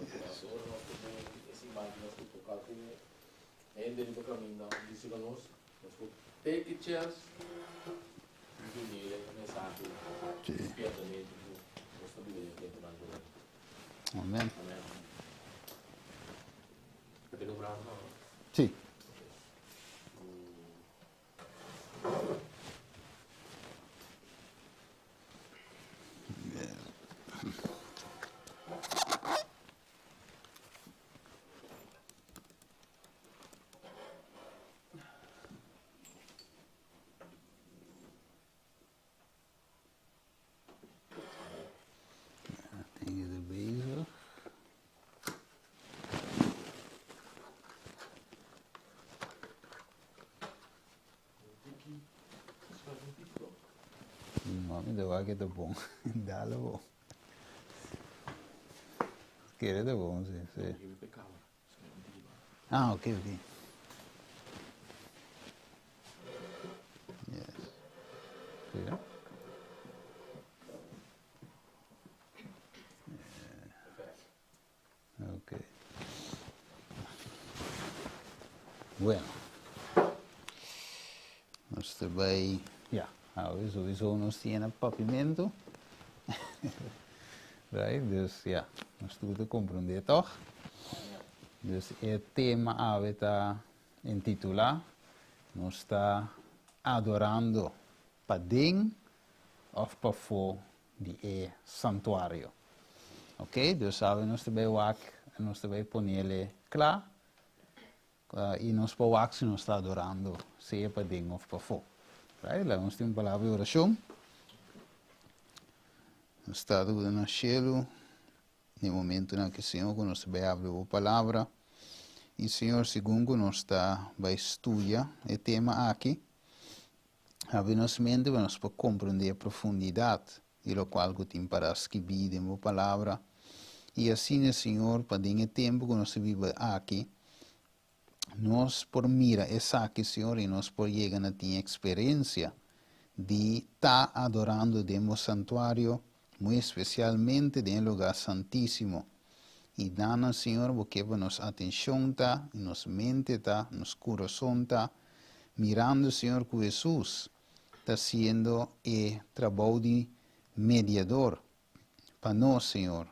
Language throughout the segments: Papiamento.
Anto ora nos ta den e siman ku nos ku toka ku hende riba kaminda bisa ku nos, nos por take e chèns di dun'é e mensahe di spièrtamentu ku nos ta biba den tempunan duru. Amen. Amen. Ta tene un brasa no? Sí. Dingen er bezig. Mami ta wak e ta bon. Dale bo. Kere ta bon, si, si. Ah, ok, ok. Yes. Sí. Ok. Bueno. Nos ta bai, ja, awe sowieso nos tiene papiamento. Right? Dus ja, nos tur ta comprende toch? Dus e tema awe ta intitula Nos ta adorando paden of pafó di e santuario. Ok, dus awe nos ta bai wak, nos ta bai ponele kla i nos por wak si nos ta adorando sea paden of pafó. Right, laga nos tin un palabra di orashon. Nos Tata ku ta na shelu, den momentunan aki Señor ku nos ta bai habri bo palabra i Señor segun ku nos ta bai studia e tema aki, Habri nos mente pa nos por comprende e profundidad di locual cu tin para skibi den bo Palabra. Y asina, Señor, pa den e tempo cu nos ta biba aki, nos por mira esaki, Señor, y nos por yega na tin experiencia di ta adorando den bo santuario, muy especialmente den e lugar santisimo. Y danan, Señor, bo ke pa nos atencion ta, y nos mente ta, nos curason ta, mirando, Señor, cu Hesus ta haciendo e trabou di mediador pa nos, Señor,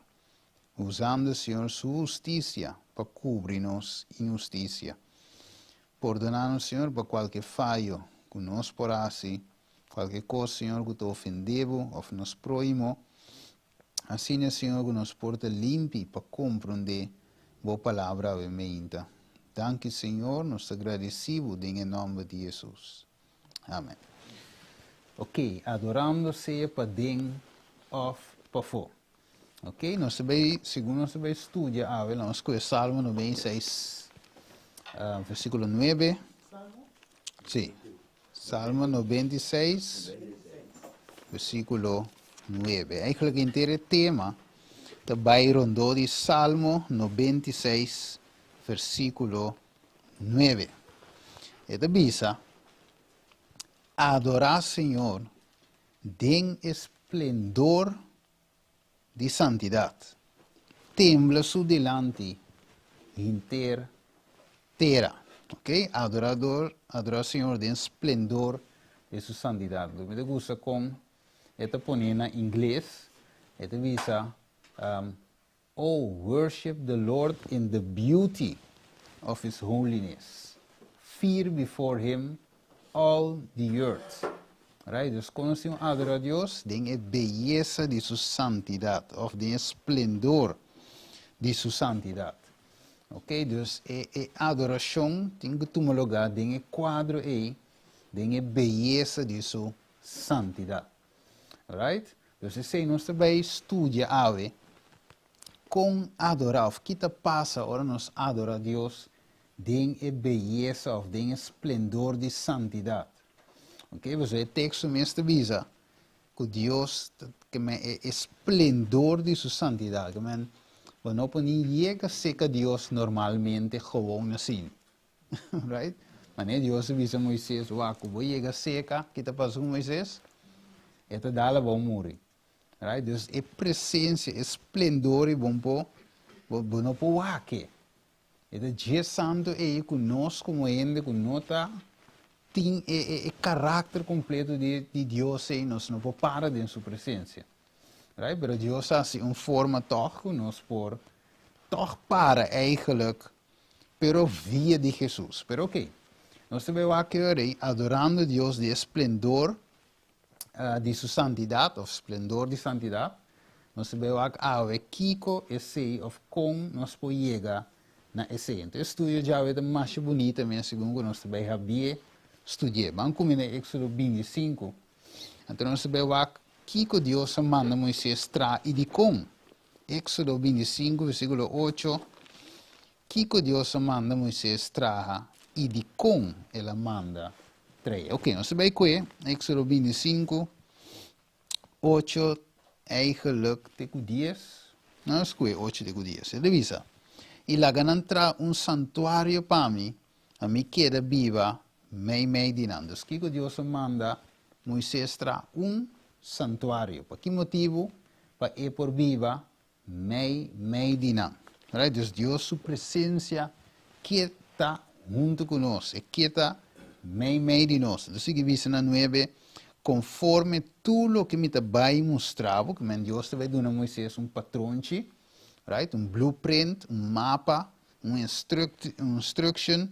usando, Señor, su husticia pa cubri nos inhusticia. Pordona nos, Señor, pa cualke fayo cu nos por haci, cualke cos, Señor, cu ta ofende Bo of nos prohimo. Asina, Señor, cu nos por ta limpi pa comprende Bo Palabra awe meinta. Danki, Señor, nos ta gradeci Bo den e nomber di Jesus. Amen. Ok, adorando sea paden of pafó. Ok, nos ta bay, segun nos ta bay studia awe, nos scoge Salmo 96, versiculo 9. Sí. Salmo 96, versículo 9. Eigenlijk henter e tema ta bai rondó di Salmo 96, versículo 9. E ta bisa, Adorá Señor den e splendor di santidat. Tembla su dilanti henter tera. Ok, adorador, adora Señor den splendor di su santidat. Lo mi ta gusta kon e ta pone na ingles, e ta bisa, Oh, worship the Lord in the beauty of his holiness. Fear before him all the earth. Right? Dus kon nos tin un adora Dios? Den e beyesa di su santidat, of den e splendor di su santidat. Ok, dus e, e adorashon tin ku tuma lugá den e kuadro ei, den e beyesa di su santidat. Right? Dus esei nos ta bai studia awe, kon adorá of ki ta pasa ora nos adorá Dios den e beyesa of den e splendor di santidat. Ok, pasobra e teksto mes ta bisa ku Dios ta ke men e e splendor di su santidat, ke men bo no por ni yega seka Dios normalmente gewoon asin. Right? Manera Dios a bisa Moises, wak ku bo yega seka, ki ta pasa ku Moises? E ta dal abou muri. Right? Dus e presencia, e splendor di bon por Bo no por wak e. E ta dje santu ei ku nos komo hende ku no ta tin e karakter kompleto di Dios ei, nos no por para den su presensia. Right? Pero Dios a hasi un forma tòg ku nos por tòg para eigenlijk, pero via di Hesus. Pero oké, nos ta bai wak e ora ei adorando Dios di e splendor di su santidat òf splendor di santidat. Nos ta bai wak awe kiko esei òf kon nos por yega na esei. Enton e studio djawe ta masha bunita mes segun ku nos ta bai habié studi'é. Ban kuminsá Éksodo 25. Anto nos ta bai wak kiko Dios a manda Moises traha i dikon. Éksodo 25 versíkulo 8. Kiko Dios a manda Moises traha i dikon el a manda trae? Oké, nos ta bai kue Éksodo 25, 8 eigenlijk te ku 10. Nos kue 8 te ku 10. E ta bisa, I laga nan traha un santuario pa mi, pa mi keda biba meimei di nan. Dus kiko Dios a manda Moises traha? Un santuario. Pa ki motibu? Pa e por biba Mei mei di nan. Right? Dus Dios su presencia ke ta hunto cu nos. E ke ta mei mei di nos. Entonces sigui bisa na 9, conforme tur loke mi ta bay mustra bo, ke men Dios ta bay duna Moises un patronchi, right? Un blueprint, un mapa, un instruction,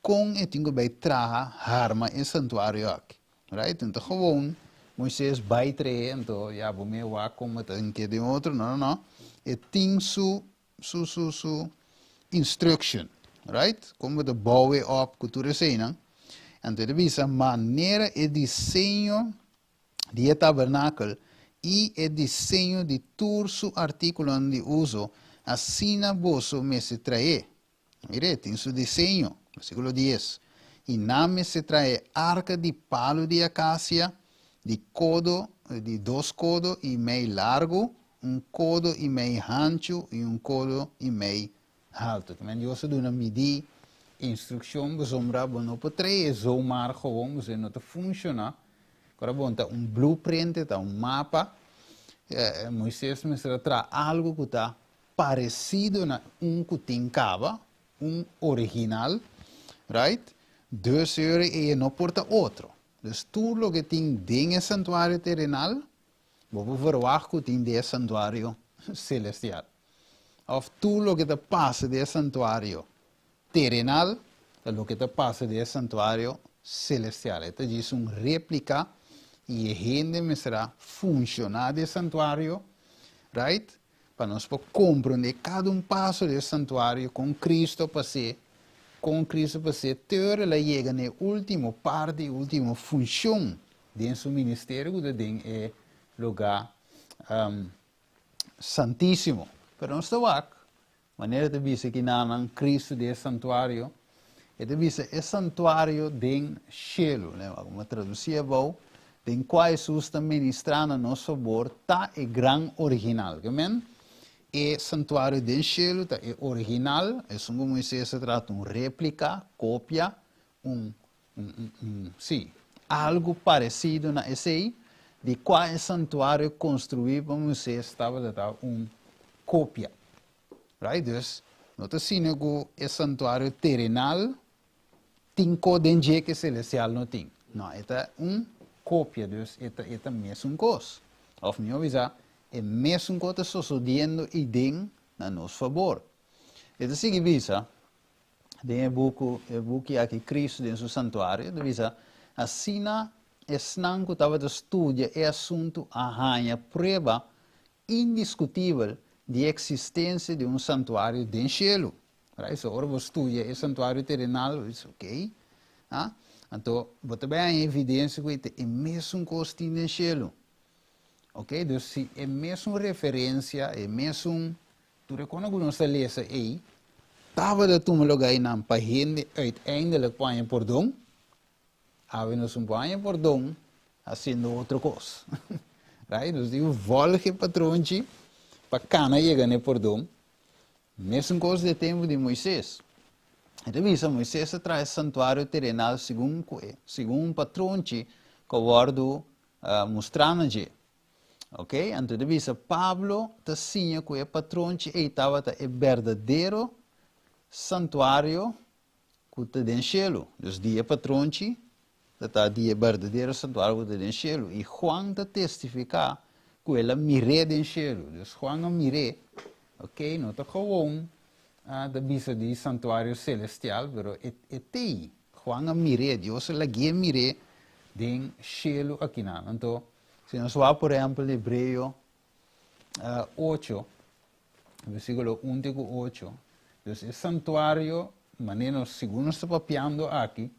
con e tin cu bay traha, harma e santuario aki. Right? Enton gewoon Moises bai trae, anto ya bo me wak como ta un ke den otro, no, no, no. E tin su, su, su, su instruction, right? Como ta bouw e op cu tur eseinan. Anto e ta bisa manera e diseño di e tabernakel y e diseño di tur su articulonan di uso, asina boso mester trae. Mire, tin su diseño. Versículo 10. I nan mester trae arka di palu di akasia, di kodo, di dos kodo i mei largu, un kodo i mei hanchu i un kodo i mei haltu. Kimen Dios a duna midí instrukshon pasobra bo no por trae zomaar gewoon, pasobra no ta funshoná. Ora bo ta un blueprint, ta un mapa. Moises mester a traha algu ku ta parecido na un cu tin caba, un original, right? Dus ora ey no por ta otro. Dus tur loke tin den e santuario terenal, bo por verwacht cu tin den e santuario celestial. Of tur loke ta pasa den e santuario terenal, ta loke ta pasa den e santuario celestial. E ta djis un replica y e hende mester a funciona den e santuario, right? Pa nos por komprondé kada un paso di e santuario kon Cristo a pas'é, kon Cristo a pas'é te ora el a yega na e último parti, e último funshon den su ministerio ku ta den e lugá santísimo. Pero nos ta wak Manera ta bisa kinanan Cristo den e santuario, e ta bisa e santuario den shelu, como a traduci abou, den cua Jesus ta ministra na nos fabor, ta e gran original. Ke men? E santuario den shelu ta e original, esun cu Moises a traha ta un replica, copia, un, un, un, sí, algo parecido na esey, di cua e santuario construi pa Moises tabata ta un copia. Right? Dus, no ta asina ku e santuario terenal tin ko den dje ku e selestial no tin. No, e ta un kopia, dus e ta, e ta mesun kos. Òf mihó bisa, e mesun kos ta sosodiendo ei den na nos fabor. E ta sigui bisa den e buku, e buki aki Cristo den su santuario, e ta bisa, Asina esnan ku tabata studia e asuntu a haña prueba indiskutibel di e eksistensia di un santuario den shelu. Right? So ora bo studia e santuario terenal, bo bisa, ok, ah, anto bo ta bai haña evidensia ku e ta e mesun kos tin den shelu. Ok, dus si e mesun referensia, e mesun, tur e kono ku nos ta lesa ei, tabata tuma lugá einan pa hende uiteindelijk por haña pordon, Awe nos un por haña pordon haciendo otro cos. Right? Nos tin volg e patronchi pa cana yega na e pordon. Mesun cos di e tempo di Moises. E ta bisa Moises a traha e santuario terenal segun cu e, segun un patronchi cu a wordo mustra na dje. Ok, anto e ta bisa Pablo ta siña ku e patronchi ei tabata e berdadero santuario ku ta den shelu. Dus di e patronchi ta ta di e berdadero santuario ku ta den shelu. I Juan ta testifiká ku el a mir'é den shelu. Dus Juan a mir'é, ok, no ta gewoon ta bisa di santuario selestial, pero e e t'ei. Juan a mir'é, Dios a lag'é mir'é den shelu akinan. Anto, Si nos wak por ehempel Hebreo 8, versículo 1 te ku 8, dus e santuario, manera nos, segun nos ta papiando aki,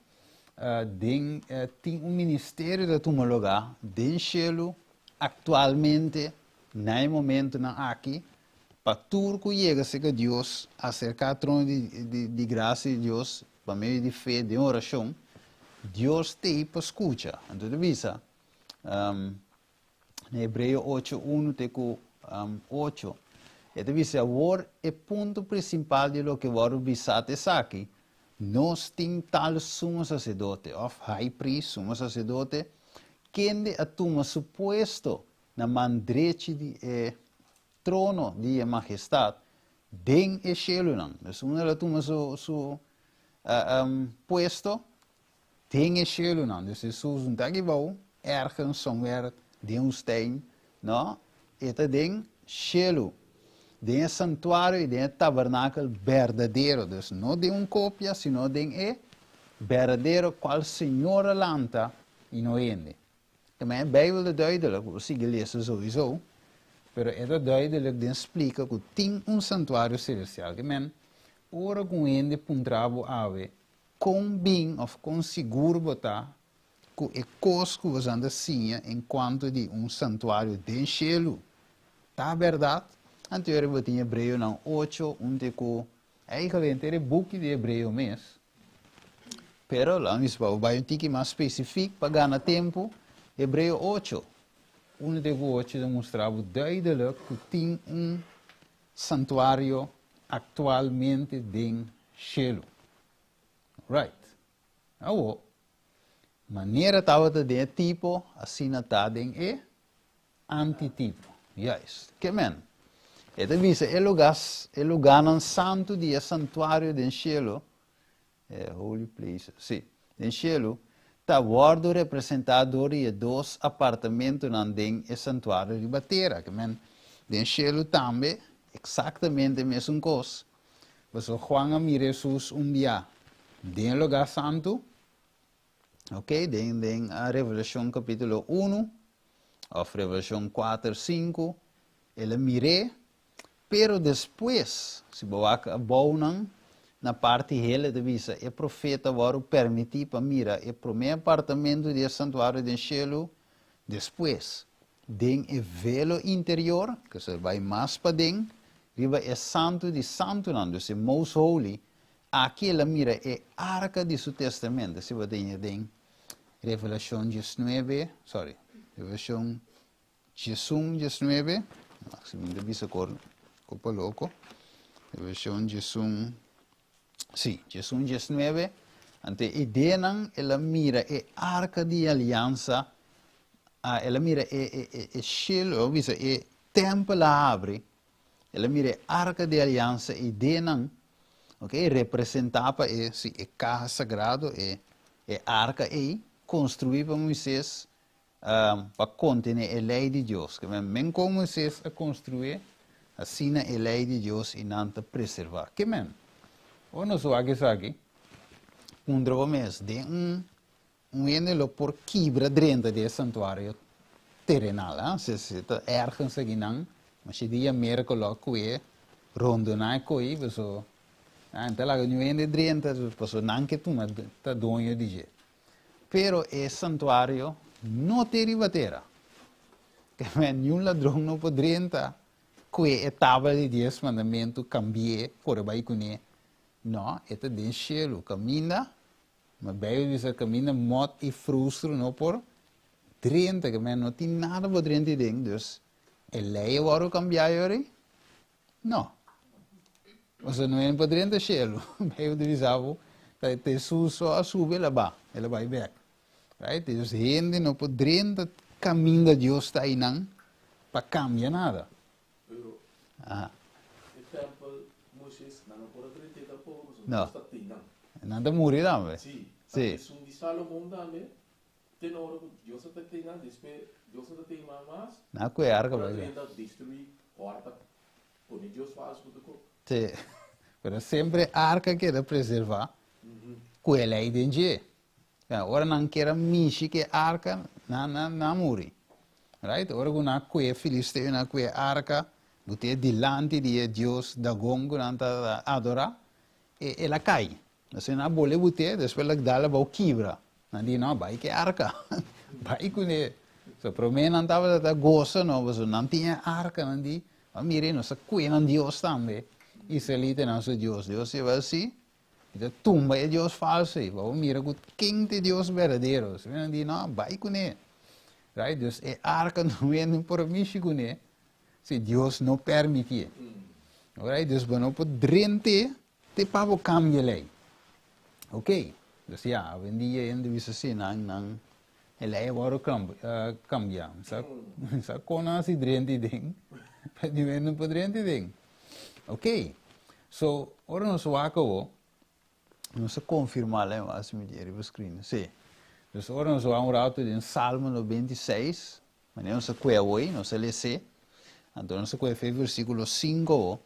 den tin un ministerio ta tuma lugá den shelu aktualmente na e momentonan aki, pa tur ku yega serka Dios, aserká trono di di di grasia di Dios pa medio di fe den orashon, Dios t'ei pa skucha. Anto ta bisa, Na Hebreo 8, 1 te ku 8, e ta bisa, Awor e punto prinsipal di loke wòrdu bisá ta esaki, Nos tin tal sumo saserdote, òf high priest, sumo saserdote, kende a tuma su puesto na man drechi di e trono di e Mahestat den e shelunan. Dus unda el a tuma su su puesto? Den e shelunan, dus Hesus no ta aki bou, ergens, somewhere, den woestijn, no, e ta den shelu, den e santuario i den e tabernakel berdadero, dus no den un kopia, sino den e berdadero kual Señor a lanta i no hende. Te men e Bijbel ta duidelijk, bo sigui lesa souiso, pero e ta duidelijk den splika ku tin un santuario selestial. Te men, ora ku un hende puntra bo awe, Kon bin of kon sigur bo ta ku e kos ku boso ta siña en kuanto di un santuario den shelu ta bèrdat? Anto ora bo tin Hebreonan ocho, un te ku eigenlijk henter e buki di Hebreo mes. Pero laga mi bisa bo bai un tiki mas spesifik pa gana tempu, Hebreo ocho, un te ku ocho ta mustra bo duidelik ku tin un santuario aktualmente den shelu. Right. Awo, manera tabata den e tipo, asina ta den e antitipo. Juist. Ke men? E ta bisa e lugar, e lugarnan santu di e santuario den shelu, e holy place, sí, den shelu, ta wòrdu representá dor di e dos apartamentunan den e santuario riba tera. Ke men, den shelu tambe, eksaktamente mesun kos. Pasobra Juan a mira Hesus un bia den e lugá santu, ok, den den Revelashon kapítulo unu òf Revelashon kuater, sinku, el a mir'é, pero despues, si bo wak abounan, na parti hel e ta bisa, e profeta wòrdu permití pa mira e promé apartamentu di e santuario den shelu, despues, Den e velo interior, ku sa bai mas paden, riba e Santu di Santunan, dus e Most Holy, aki el a mira e arka di su testament. Esei bo ta haña den Revelashon diesnuebe, sorry, Revelashon 11, 19, wak si mi ta bisa kor kopa loko, Revelashon 11, sí, 11, 19, anto e ideanan el a mira e arka di aliansa. El a mira e, e, e, e shelu, o bisa e tempel a habri, el a mira e arka di aliansa i denan, ok, representá pa e, si, e kaha sagrado, e, e arka ei, konstruí pa Moises, pa kontené e lei di Dios. Ke men, men kon Moises a konstruí, asina e lei di Dios i nan ta preservá. Ke men, ora nos wak esaki, puntra bo mes, den un Un hende lo por kibra drenta di e santuario terenal, ha? Si si ta ergens akinan, mashi dia Merko lo a kue rondoná e koi, paso nan ta laga niun hende drenta, paso nan ke tuma ta doño di dje. Pero e santuario no te riba tera. Keme niun ladron no por drenta kue e tabla di dies mandamentu, kambi'é, kore bai kuné. No, e ta den shelu, kaminda Ma Bijbel bisa caminda mot y frustro no por drenta, que men no tin nada por drenta den, dus e ley a wordo cambia yori? No. Pasobra no hende por drenta cielo. Bijbel ta bisa bo, ta Jesus so a subi el a ba, el a bay bek. Right? Dus hende no por drenta caminda Dios ta einan. Pa kambia nada. Pero Aha. E tèmpel Moises nan no por a drent'é tampoko, pasobra No. Dios ta tin nan. Nan ta muri tambe. Sí. Sí. Esun di Salomon tambe, te na ora ku Dios a ta tin nan, despues Dios a ta tin nan mas, Nan a kue arka por a bai. drenta, destruí, hòrta, pone Dios falsu ku ta ko. Sí. Pero semper e arka keda preservá ku e lei den dje. Ja, ora nan kier a mishi ku e arka, nan, nan, nan a muri. Right? Ora ku nan a kue filisteo, nan a kue e arka, bot'é dilanti di e dios Dagon ku nan ta adorá, e, el a kai. Asina nan a bole bot'é, despues el a dal abou kibra. Nan di, no, bai ku e arka. Bai kuné. So, promé nan tabata ta gosa, no, pasobra nan tin e arka, nan di, a mira, nos a kue nan dios tambe. Israelitanan su dios. Dios di, wèl, sí, Mi ta tumba e dios falso ei, pa bo mira ku ken ta e Dios berdadero. Si nan di, no, bai kuné. Right? Dus e arka no hende por mishi kuné si Dios no permitié. Alright? Dus bo no por drent'é te pa bo kambia lei. Ok. Dus ya, awendia hende bisa si nan nan e lei a wòrdu kambiá. Mi sa mi sa kon nan hasi drenti den, pero niun hende no por drenti den. Ok, so ora nos wak awo, nos a konfirmá lei mas mi di riba screen, si. Dus ora nos wak un ratu den Salmo 96, manera nos a kue awoi, nos a les'é, anto nos a kue fe versíkulo 5 awo,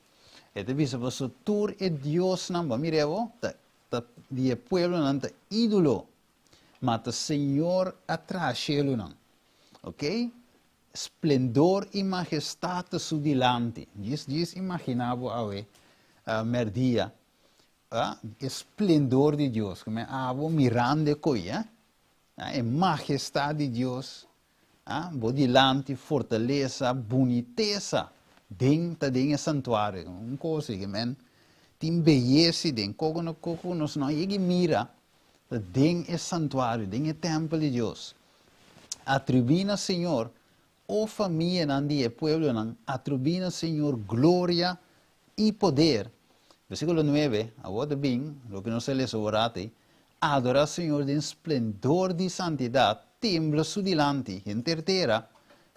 e ta bisa pasobra tur e diosnan, bo a mira awo, ta ta di e pueblonan ta ídolo, ma ta Señor a traha shelunan. Ok? Splendor i majestat ta su dilanti. Djis djis imaginá bo awe mèrdia, e splendor di Dios, ku men abo mirando e koi, e majestat di Dios bo dilanti, fortalesa, bunitesa den ta den e santuario. Un kos ei ku men tin beyesa den, koko no koko nos no a yega mira ta den e santuario, den e tèmpel di Dios. Atribuí na Señor, o famianan di e pueblonan, atribuí na Señor gloria i poder. Versíkulo 9, awor ta bin loke nos a lesa awor ati, Adorá Señor den splendor di santidat, tembla su dilanti, henter tera,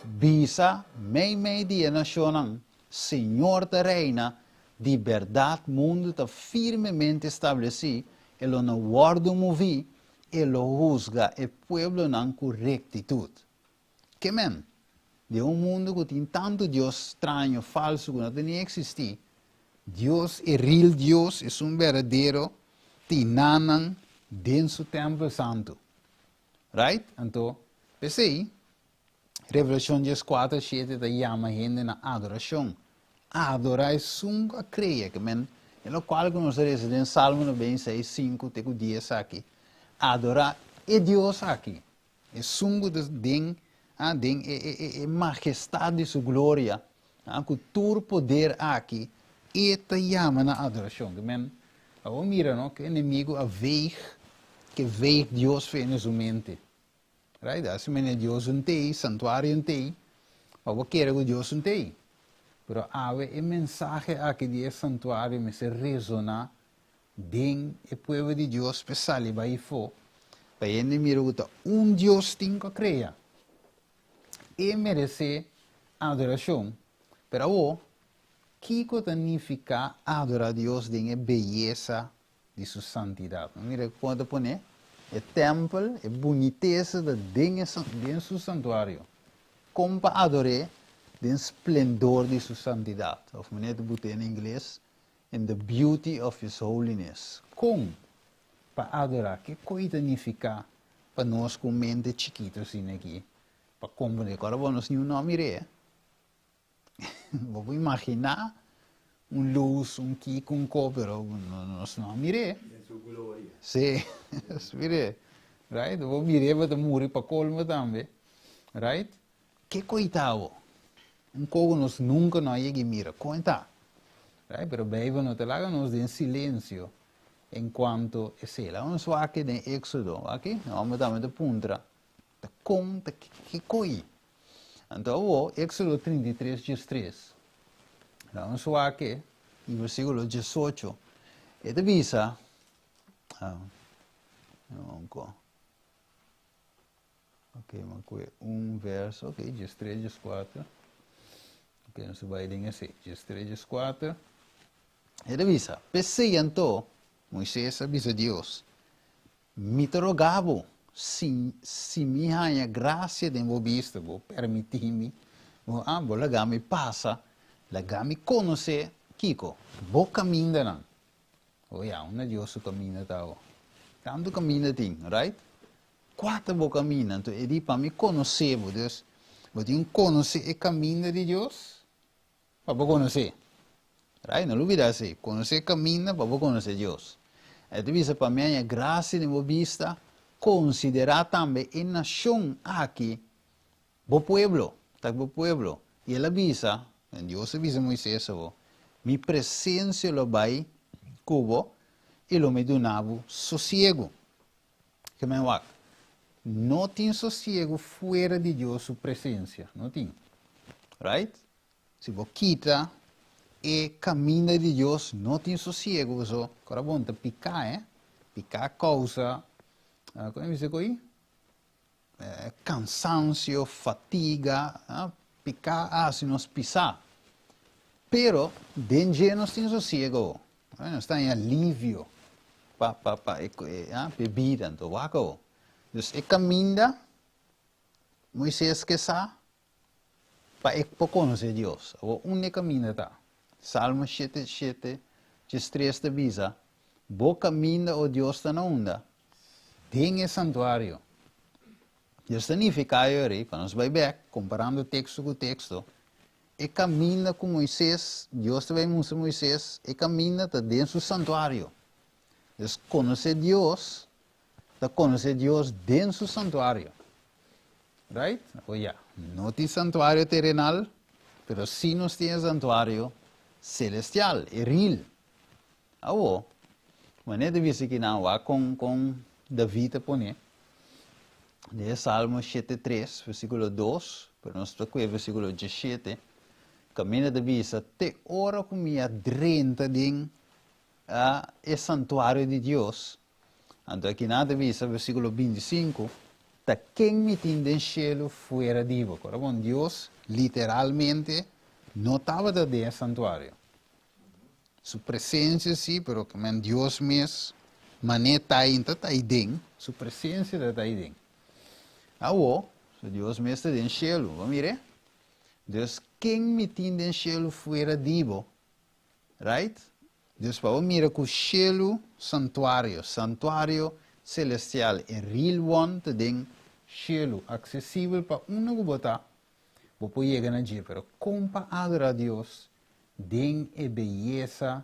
bisa meimei di e nashonnan, Señor ta reina, di bèrdat mundu ta firmemente establesí, e lo no wòrdu moví, E lo husga e pueblonan ku rektitut. Ke men? Den un mundu ku tin tantu dios straño, falsu ku no ta ni eksistí, Dios, e real Dios, esun berdadero, tin nannan den su tèmpel santu. Right? Anto, p'esei, Revelashon 14, 7 ta yama hende na adorashon. Adorá esun ku a krea, ke men e lokual ku nos a resa den Salmo 96, 5 te ku 10 aki. Adorá e Dios aki, esun ku ta den ah, den e, e, e, e majestat di su gloria, ah, ku tur poder aki, e ta yama na adorashon. Ke men, awor mira no, ku enemigu a veeg, ke veeg Dios fe na su mente. Right? Asi mene Dios un tei, santuario un tei, pa bo kere ku Dios un tei. Pero awe e mensahe aki di e santuario mester resoná den e pueblo di Dios p'e sali bai afó, pa hende mira ku ta un Dios tin ku a krea. E meresé adorashon. Pero awor, kiko ta nifiká adorá Dios den e beyesa di su santidat. No mira kon e ta pone e tèmpel, e bunitesa ta den e den su santuario. Kon pa ador'é den splendor di su santidat, òf manera ta but'é na ingles, in the beauty of his holiness. Kon pa adorá? Ke koi ta nifiká pa nos ku un mente chikitu asina aki pa komprendé? Kòrda bo, nos niun no a mir'é. Bo por imaginá un lus, un kiko, un ko, pero nos no a mir'é. Den su gloria. Sí, nos mir'é. Right? Bo mir'é bo ta muri pa kolmo tambe. Right? Ke koi ta abo? Un ko ku nos nunka no a yega i mira. Kon e ta? Right? Pero Beibel no ta laga nos den silensio en kuanto esei. Laga nos wak den Éksodo. Wak? E hòmber tambe ta puntra, ta kon, ta ke koi? Anto awor, Éxodo 33, 13. Laga nos wak e i versíkulo 18. E ta bisa, ah, ok, ma kue un verso, ok, 13, 14. Ok, nos ta bai den esei. 13, 14. E ta bisa, P'esei anto, Moises a bisa Dios, Mi ta roga bo, si, si mi haña grasia den bo bista, bo permití mi, bo, ah, bo laga mi pasa, laga mi konosé, kiko? Bo kamindanan. O ya, unda Dios su kaminda ta awo? Tantu kaminda tin, right? Kua ta bo kaminda? Anto e di, Pa mi konosé bo. Dus, bo tin ku konosé e kaminda di Dios pa bo konosé. Right? No lubidá esei. Konosé e kaminda pa bo konosé Dios. E ta bisa, Pa mi haña grasia den bo bista, konsiderá tambe e nashon aki Bo pueblo ta bo pueblo. I el a bisa, Dios a bisa Moises awor, Mi presensia lo bai ku bo i lo mi duna bo sosiegu. Ke men wak, no tin sosiegu fuera di Dios su presensia, no tin. Right? Si bo kita e kaminda di Dios, no tin sosiegu, paso ora bo ta piká, eh, piká kousa, kon e bisa ku ei? Cansancio, fatiga, pica a haci nos pisa. Pero den dje nos tin sosiego, nos ta haña alivio pa pa pa e e bida. Anto wak awo. Dus e caminda Moises ke sa pa e por conoce Dios. Awo unda e caminda ta? Salmo shete shete diestres ta bisa, Bo caminda, o Dios, ta na unda? Den e santuario. Dios ta nifica e ora ei, pa nos bai bek, comparando texto cu texto, e caminda cu Moises, Dios ta bai mustra Moises, e caminda ta den su santuario. Dus conoce Dios, ta conoce Dios den su santuario. Right? O ya, no tin santuario terenal, pero sí nos tin e santuario celestial, e real. Awo, manera ta bisa kinan wak kon kon David ta pone den e Salmo 73, versíkulo 2, pero nos ta kue versíkulo 17, kaminda ta bisa, Te ora ku mi a drenta den e santuario di Dios, anto akinan ta bisa, versíkulo 25, Ta ken mi tin den shelu fuera di bo? Kora bon, Dios literalmente no tabata den e santuario. Su presencia sí, pero ke men Dios mes mané ta ei ta ta ei den, su presencia ta ta ei den. Awo, su Dios mes ta den shelu, bo mire? Dus ken mi tin den shelu fuera di bo? Right? Dus pa bo mira ku shelu santuario, santuario celestial, e real one ta den shelu, aksesibel pa unda ku bo ta, Bo por yega na dje, pero kon pa adorá Dios den e beyesa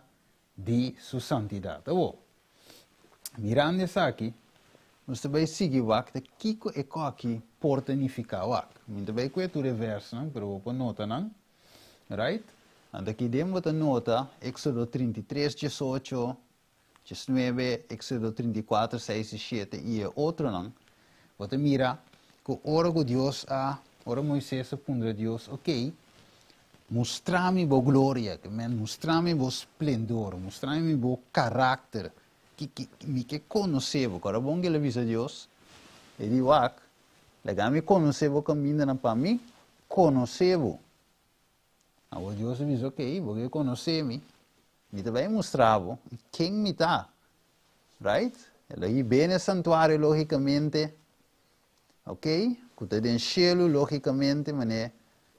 di su santidat? Awor, mirando esaki, nos ta bai sigui wak ta kiko e koki por ta nifiká wak. Mi ta bai kue tur e vèrsnan, pero bo por nota nan. Right? Anto aki den bo ta nota Éksodo 33, 18, 19, Éksodo 34, 6 i 7 i e otronan, bo ta mira ku ora ku Dios a, ora Moises a puntra Dios, Ok, mustra mi bo gloria, ke men mustra mi bo splendor, mustra mi bo karakter, ki, ki, mi ke konosé bo. Kòrda bon ku el a bisa Dios? E di, Wak, laga mi konosé bo kamindanan pa mi konosé bo. Awor Dios a bisa, Ok, bo ke konosé mi, mi ta bai mustra bo ken mi ta. Right? El a hib'é na e santuario lógikamente, ok, ku ta den shelu lógikamente, manera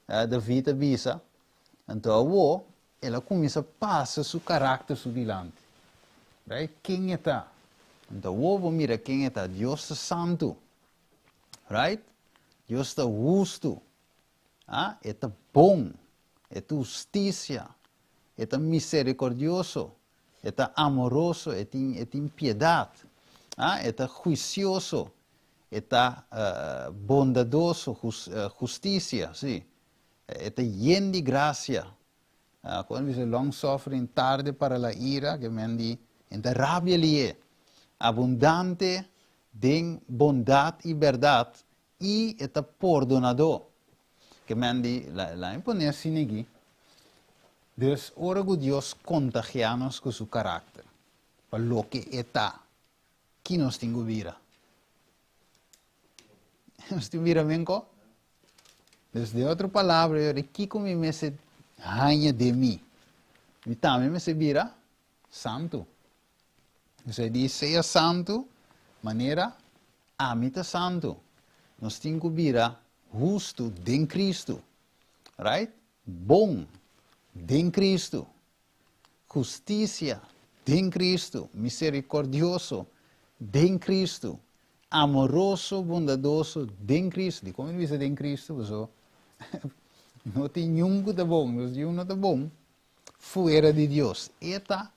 David a bisa. Anto awor el a kuminsá pasa su karakter su dilanti. Right? Ken e ta? Anto awor bo mira ken e ta. Dios ta santu. Right? Dios ta hustu. A, e ta bon, e ta hustisia, e ta miserikordioso, e ta amoroso, e tin, e tin piedat. A, e ta huisioso, e ta bondadoso, hustisia, si. E ta yen di grasia. Kon e bisa long suffering, tarde para la ira, ke men di, e ta rabia lié. Abundante den bondat i bèrdat, I e ta pordonadó. Ke men di, laat mi pone asina aki, Dus ora ku Dios kontagiá nos ku su karakter, pa loke e ta, ki nos tin ku bira? Nos tin bira menkó? Dus den otro palabra, yo di kiko mi mester haña den mi. Mi tambe mester bira santu. Esei di sea santu manera ami ta santu. Nos tin ku bira hustu den Kristu. Right? Bon den Kristu. Hustisia den Kristu. Miserikordioso den Kristu. Amoroso, bondadoso den Kristu. Dikon mi bisa den Kristu? Pasobra no tin niun ku ta bon. Nos niun no ta bon fuera di Dios. E ta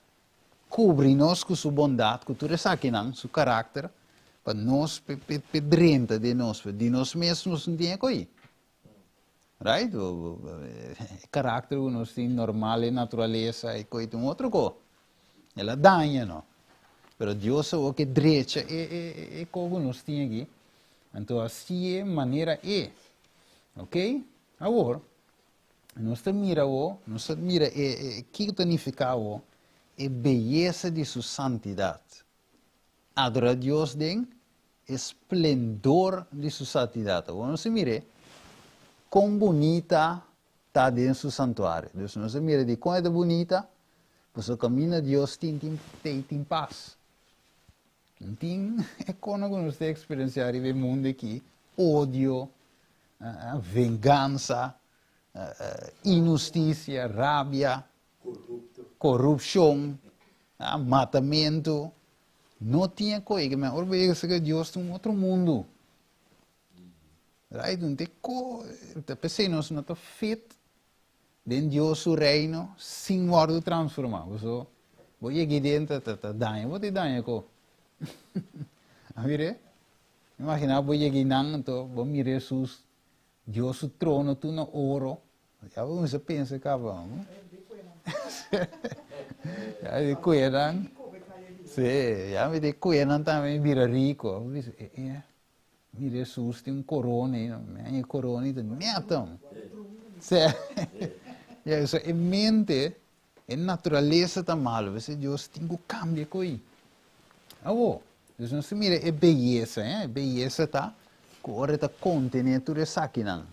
kubri nos ku su bondat, ku tur esakinan, su karakter, pa nos pe drenta den nos. Di nos mes nos no tin e ko'i. Right? E karakter ku nos tin normal, e naturalesa, e ko'i ta un otro ko. El a daña no. Pero Dios awor ke drecha e e e ko ku nos tin aki. Anto hasié manera e. Ok? Awor, nos ta mira awor, nos ta mira e e kiko ta nifiká awor e beyesa di su santidat. Adorá Dios den e splendor di su santidat. Awor nos ta mir'é kon bunita ta den su santuario. Dus nos ta mira di kon e ta bunita, pasobra kaminda Dios tin tin tei tin pas. No tin e kono ku nos ta eksperensiá riba e mundu aki, odio, vengansa, inhustisia, rabia, korupshon, matamentu. No tin e koe ke men ora bo yega serka Dios ta un otro mundu. Right? Un te ko, ta p'esei nos no ta fit den Dios su reino sin wòrdu transformá. Paso bo yega ei den ta ta daña bo ta daña ko. A mira? Imaginá bo yega einan anto bo mira Hesus, Dios su trono tur na oro. Ya bo kuminsá pensa kaba. Ya di kuenan. Sí, ya mi di kuenan tambe bira riko. Bo bisa, e e, mira Hesus tin un korona ei, mi haña e korona ei ta nèt. Sí. Ya, so e mente, e naturalesa ta malu, p'esei Dios tin ku kambia ku ei. Awor, dus nos ta mira e beyesa, e beyesa ta ku ora e ta kontené tur esakinan.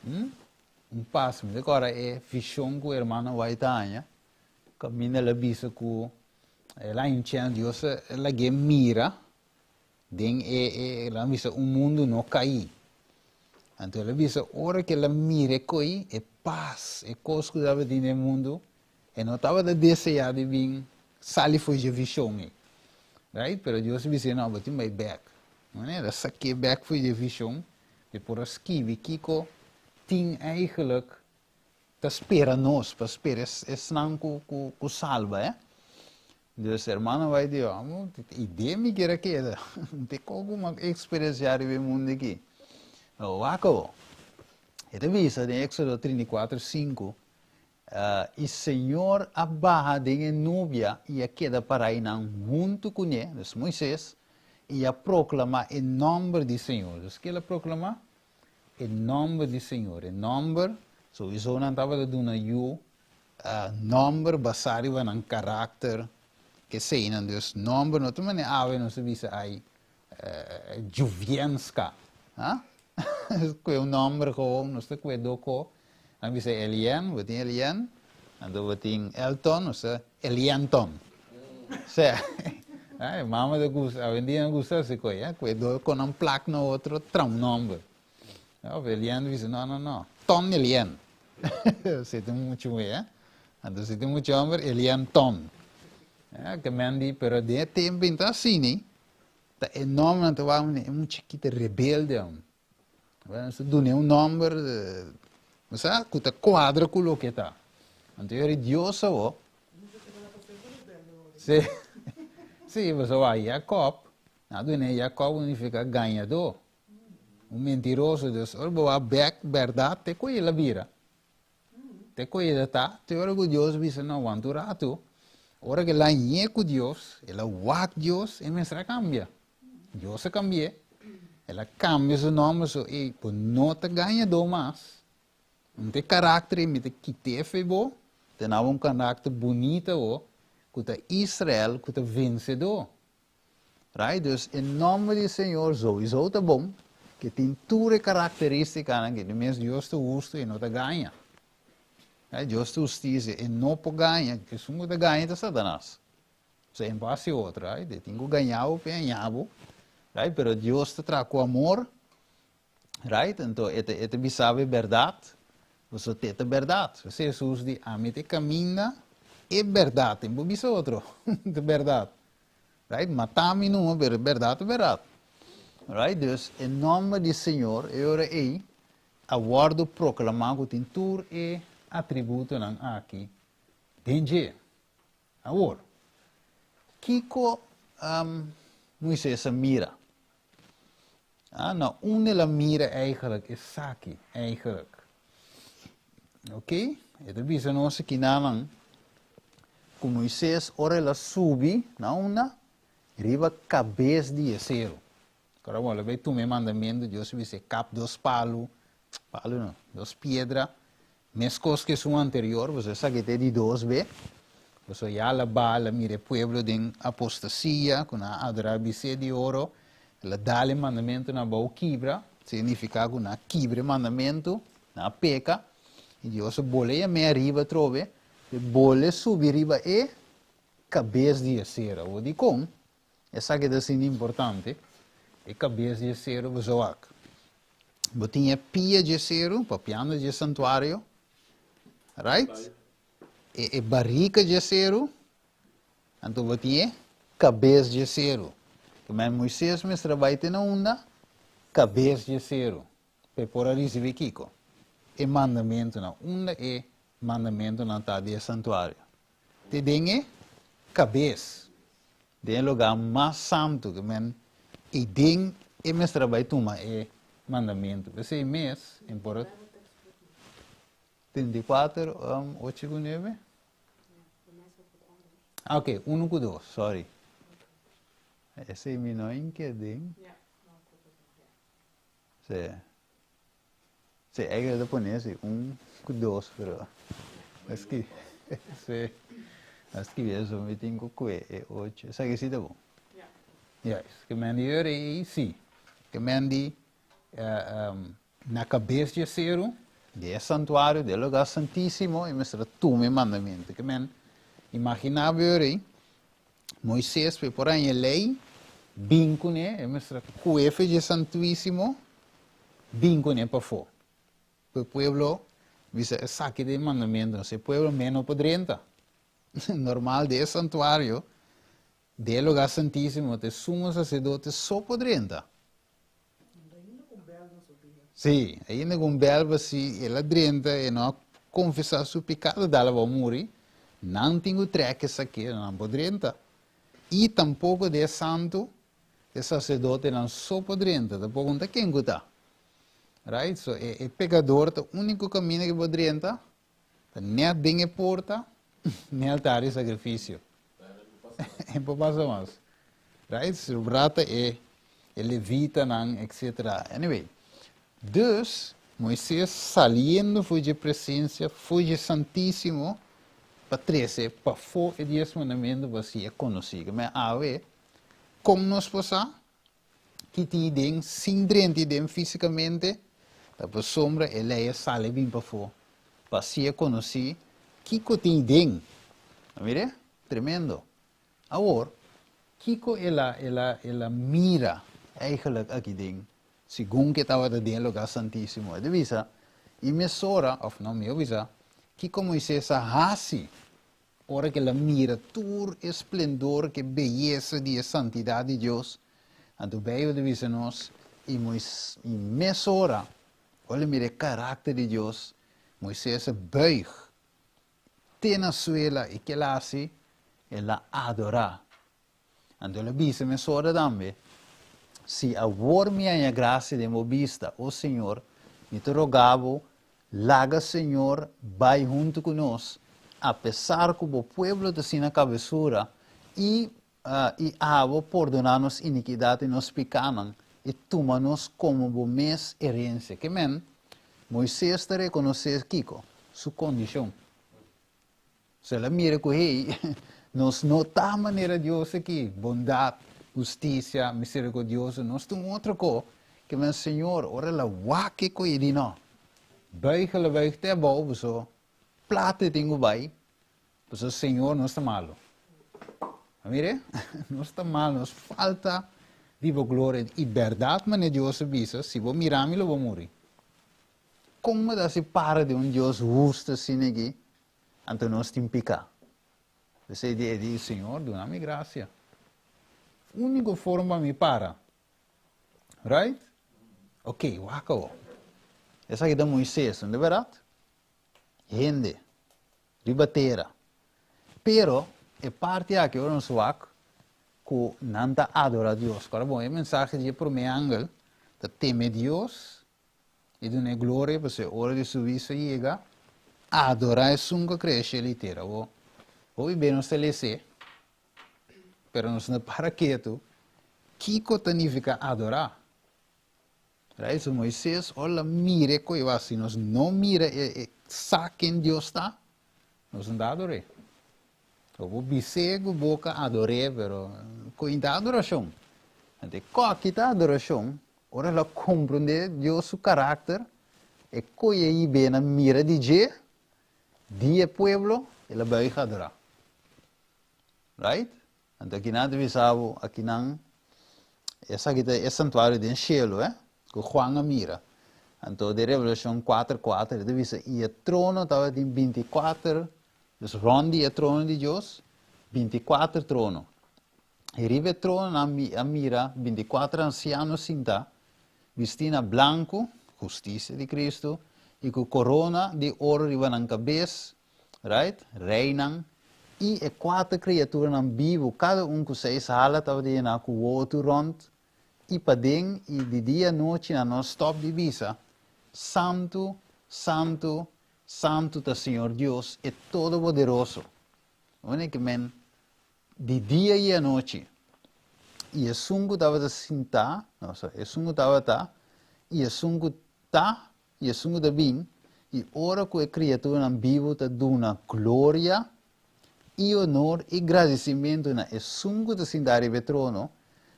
Un pas, mi ta kòrda e vishon ku hermano White a haña, kaminda el a bisa ku el a haña un chèns, Dios a lag'é mira den e, e, el a bisa un mundu no kaí. Anto el a bisa ora ku el a mira e koi, e pas, e kos ku tabatin den mundu, e no tabata deseá di bin sali for dje vishon ei. Right? Pero Dios a bis'é, no, bo tin bai bèk. Manera, sak'é bèk for dje vishon, E por a skibi kiko tin eigenlijk ta spera nos, pa spera esnan ku ku salba, eh. Dus hermano bai di, amo, idea mi kier a keda, no tin kon ku mi a eksperensiá riba e mundu aki. No, wak awor. E ta bisa den Éxodo 34, 5, I Señor a baha den e nubia i a keda pará einan huntu kuné, dus Moises, i a proklamá e nòmber di Señor. Dus ke el a proklamá? E nòmber di Señor. E nòmber, souiso nan tabata duna yu nòmber basá riba nan karakter, keseinan. Dus nòmber no ta manera awe nos ta bisa ai Juvienska, ha? Kue un nòmber gewoon, nos ta kue doko. Nan bisa Elien, bo tin Elien, anto bo tin Elton, nos ta Elienton. Sea, e mama ta gusta, awendia nan gusta hasi koi, eh, kue doko nan plak na otro, tra un nòmber. Of Elien ta bisa, no, no, no, Ton Elien. Si tin muchu muhé, eh? Anto si tin muchu hòmber, Elienton. Ke men di, pero den e tempu ta asina. Ta e nòmbernan ta wak manera e mucha chikito rebelde aun. Nos ta dun'é un nòmber, bo sa, ku ta kuadra ku loke e ta. Anto e ora Dios awor. Sí, sí, pasobra wak Jakòb, nan a dun'é Jakòb ku nifiká gañadó, un mentiroso. Dus ora bo wak bèk bèrdat te ku el a bira. Te ku el a ta, te ora ku Dios bisa no wanta un ratu, ora ku el a ñe ku Dios, el a wak Dios, e mester a kambia. Dios a kambi'é, el a kambia su nòmber, so ey, bo no ta gañadó mas, un ta e karakter ei mi ta kit'é fe bo, ta na bo un karakter bunita bo, ku ta Israel, ku ta vensedó. Right? Dus e nòmber di Señor souiso ta bon, ke tin tur e karakteristikanan ke di mes Dios ta hustu i no ta gaña. Dios ta hustisia, e no por gaña, esun ku ta gaña ta Satanas. Osea, e no por hasi otro, right? E tin ku gaña bo pa e haña bo, right? Pero Dios ta traha ku amor, right? Anto e ta e ta bisa bo e bèrdat, pasobra te ta bèrdat. P'esei Hesus di, Ami ta e kaminda, e bèrdat, e no por bisa otro, ta bèrdat. Right? Mata mi numa, pero e bèrdat ta bèrdat. Right? Dus e nòmber di Señor e ora ei a wòrdu proklamá ku tin tur e atributonan aki den dje. Awor, kiko Moises a mira? Ah, na unda el a mira eigenlijk esaki, eigenlijk? Ok, e ta bisa nos akinanan ku Moises ora el a subi na unda? Riba kabes di e seru. Ora bo a bai tuma e mandamentu, Dios a bisa e kap dos palu, palu no, dos piedra, meskos ku esun anterior, pasobra esaki ta e di dos be, pasobra ya el a baha, el a mira e pueblo den apostasia, ku nan a adorá bisé di oro, el a dal e mandamentunan abou kibra, signifiká ku nan a kibra e mandamentu, nan a peka, i Dios a bole yam'é ariba atrobe, e bole subi riba e kabes di e sera. Awor dikon? Esaki ta asina importante, e kabes di e seru bo wak. Bo tin e pia dje seru, papiando dje santuario, right? E, e barika dje seru, anto bo tin e kabes dje seru. Ke men Moises mester a bai te na unda? Kabes dje seru. Pa e por a risibí kiko? E mandamentunan. Unda e mandamentunan ta di e santuario? Te den e kabes, den e lugá mas santu, ke men i den e mester a bai tuma e mandamentu. P'esei mes, en por a 34, ocho ku nuebe? Ah, ok, unu ku dos, sorry. Esei mi no inke den. Sí. Sí, eigenlijk ta pone así, un ku dos, pero eski, sí, a skibi eso, mi tin ku kue e ocho, esaki sí ta bon. Juist, ke men di ora ei, sí, ke men di na kabes dje seru, di e santuario, di e lugar santísimo, e mester a tuma e mandamentu. Ke men, imaginá bo e ora ei, Moises pe por haña e lei, bin kuné, e mester a kue fe dje Santuísimo, bin kuné pafó. Ku e pueblo bisa esaki ta e mandamentunan, si e pueblo mes no por drenta. Normal den e santuario, den e lugar santísimo, ta e sumo saserdote so por drenta. Sí, ainda ku un bèl basí, el a drenta, e no a konfesá su pekado, dal abou muri, nan tin ku trèk esaki, nan por drenta. I tampoko den e santu, e saserdotenan so por drenta, tampoko no ta ken ku ta. Right? So, e, e pekador ta úniko kaminda ku por drenta, Ta net den e porta, n'e altar di sacrificio. E por pasa mas. Right? Sobrá ta e, e levitanan, etc. Anyway, dus, Moisés saliendo for dje presencia, for dje Santísimo, pa trece pafó e Dies Mandamiento pa haci e conocí. Ke men awe, con nos por sa? Ki tin den sin drenta den físikamente, ta pasobra e lei a sali bin pafó pa hacié conocí kico tin den. A mira? Tremendo. Awor, kico el a, el a, el a mira eigenlijk aki den, segun cu e tabata den e lugar santísimo? E ta bisa, I mesora, of no, mihó bisa, kico Moisés a haci Ora ku el a mira tur e splendor ku e beyesa di e santidat di Dios, anto Beibel ta bisa nos, I Mois, i mesora, ora el a mira e karakter di Dios, Moises a buig te na suela, i ke el a hasi? El a adorá. Anto el a bisa mesora tambe, Si awor mi haña grasia den bo bista, o Señor, mi ta roga bo, laga Señor bai huntu ku nos, apesar ku bo pueblo ta asina kabesura, i i abo pordoná nos inikidat i nos pikánan, i tuma nos komo bo mes herensia. Ke men, Moises ta rekonosé kiko? Su kondishon. So el a mira ku, hey, nos no ta manera Dios aki, bondat, hustisia, miserikordioso, nos ta un otro ko. Ke men Señor, ora el a wak e ko, e di, no, buig el a buig te abou, paso Plata e tin ku bai, pasobra Señor nos ta malu. A mira? Nos ta malu, nos falta di bo gloria. I bèrdat manera Dios a bisa, si bo mira mi lo bo muri. Kon bo ta hasi para di un Dios hustu asina aki, anto nos tin piká? P'esei e di, Señor, duna mi grasia. Úniko forma pa mi para. Right? Ok, wak awor. Esaki ta Moises, no ta bèrdat? Hende riba tera. Pero e parti aki ora nos wak ku nan ta adora Dios. Kòrda bon, e mensahe di e promé angel ta teme Dios i dun'é gloria pasobra e ora di su huisio a yega, adorá esun ku a krea shelu i tera. Awor, hopi be nos ta les'é, pero nos no para ketu kiko ta nifiká adorá. Right? So Moises ora el a mira e koiba, si nos no mira e, e sa ken Dios ta, nos no ta ador'é. Bo por bis'é ku bo ka ador'é, pero koin ta adorashon. Anto e koki ta adorashon, ora el a komprondé Dios su karakter, e koi a hib'é na mira di dje, di e pueblo, el a buig adorá. Right? Anto akinan ta bisa bo, akinan, esaki ta e santuario den shelu, eh, ku Juan a mira. Anto den Revelashon kuater kuater e ta bisa, i e trono tabatin bintikuater, dus rònt di e trono di Dios, bintikuater trono. I riba e trononan mi a mira bintikuater ansiano sintá, bistí na blanku, hustisia di Kristu, i ku korona di oro riba nan kabes, Right? Reinan i e kuater kriaturanan bibu, kada un ku seis hala tabata yená ku wowo tur rònt i paden, i di dia anochi nan no stòp di bisa, Santu, santu, santu ta Señor Dios, e Todopoderoso. Wene ke men di dia i anochi. I esun ku tabata sintá, no, sorry, esun ku tabata, i esun ku ta, I esun ku ta bin, i ora ku e kriaturanan bibu ta duna gloria i onor i gradisimentu na esun ku ta sintá riba e trono,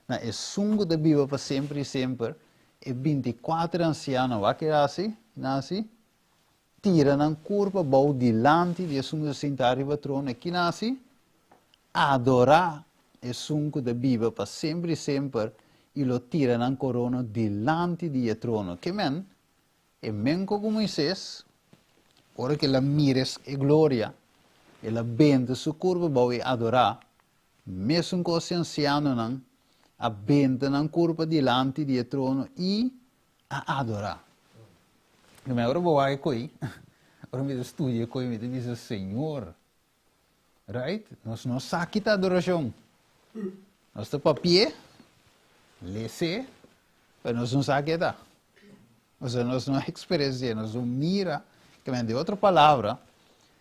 na esun ku ta biba pa semper i semper, e bintikuater ansianonan wak e hasi, nan hasi, tira nan kurpa bou dilanti di esun ku ta sintá riba trono, e ki nan hasi? Adorá esun ku ta biba pa semper i semper i lo tira nan korona dilanti di e trono. Ke men? E menko ku Moises, ora ku el a mira e gloria, el a benta su kurpa bou i adorá, mesun kos e ansianonan a benta nan kurpa dilanti di e trono i a adorá. Ke men, ora bo wak e koi, ora mi ta studia e koi, mi ta bisa, Señor, Right? Nos no sa ki ta adorashon. Nos ta papi'é, les'é, pero nos no sa ke ta. Osea, nos no eksperensi'é, nos no mira. Ke men, di otro palabra,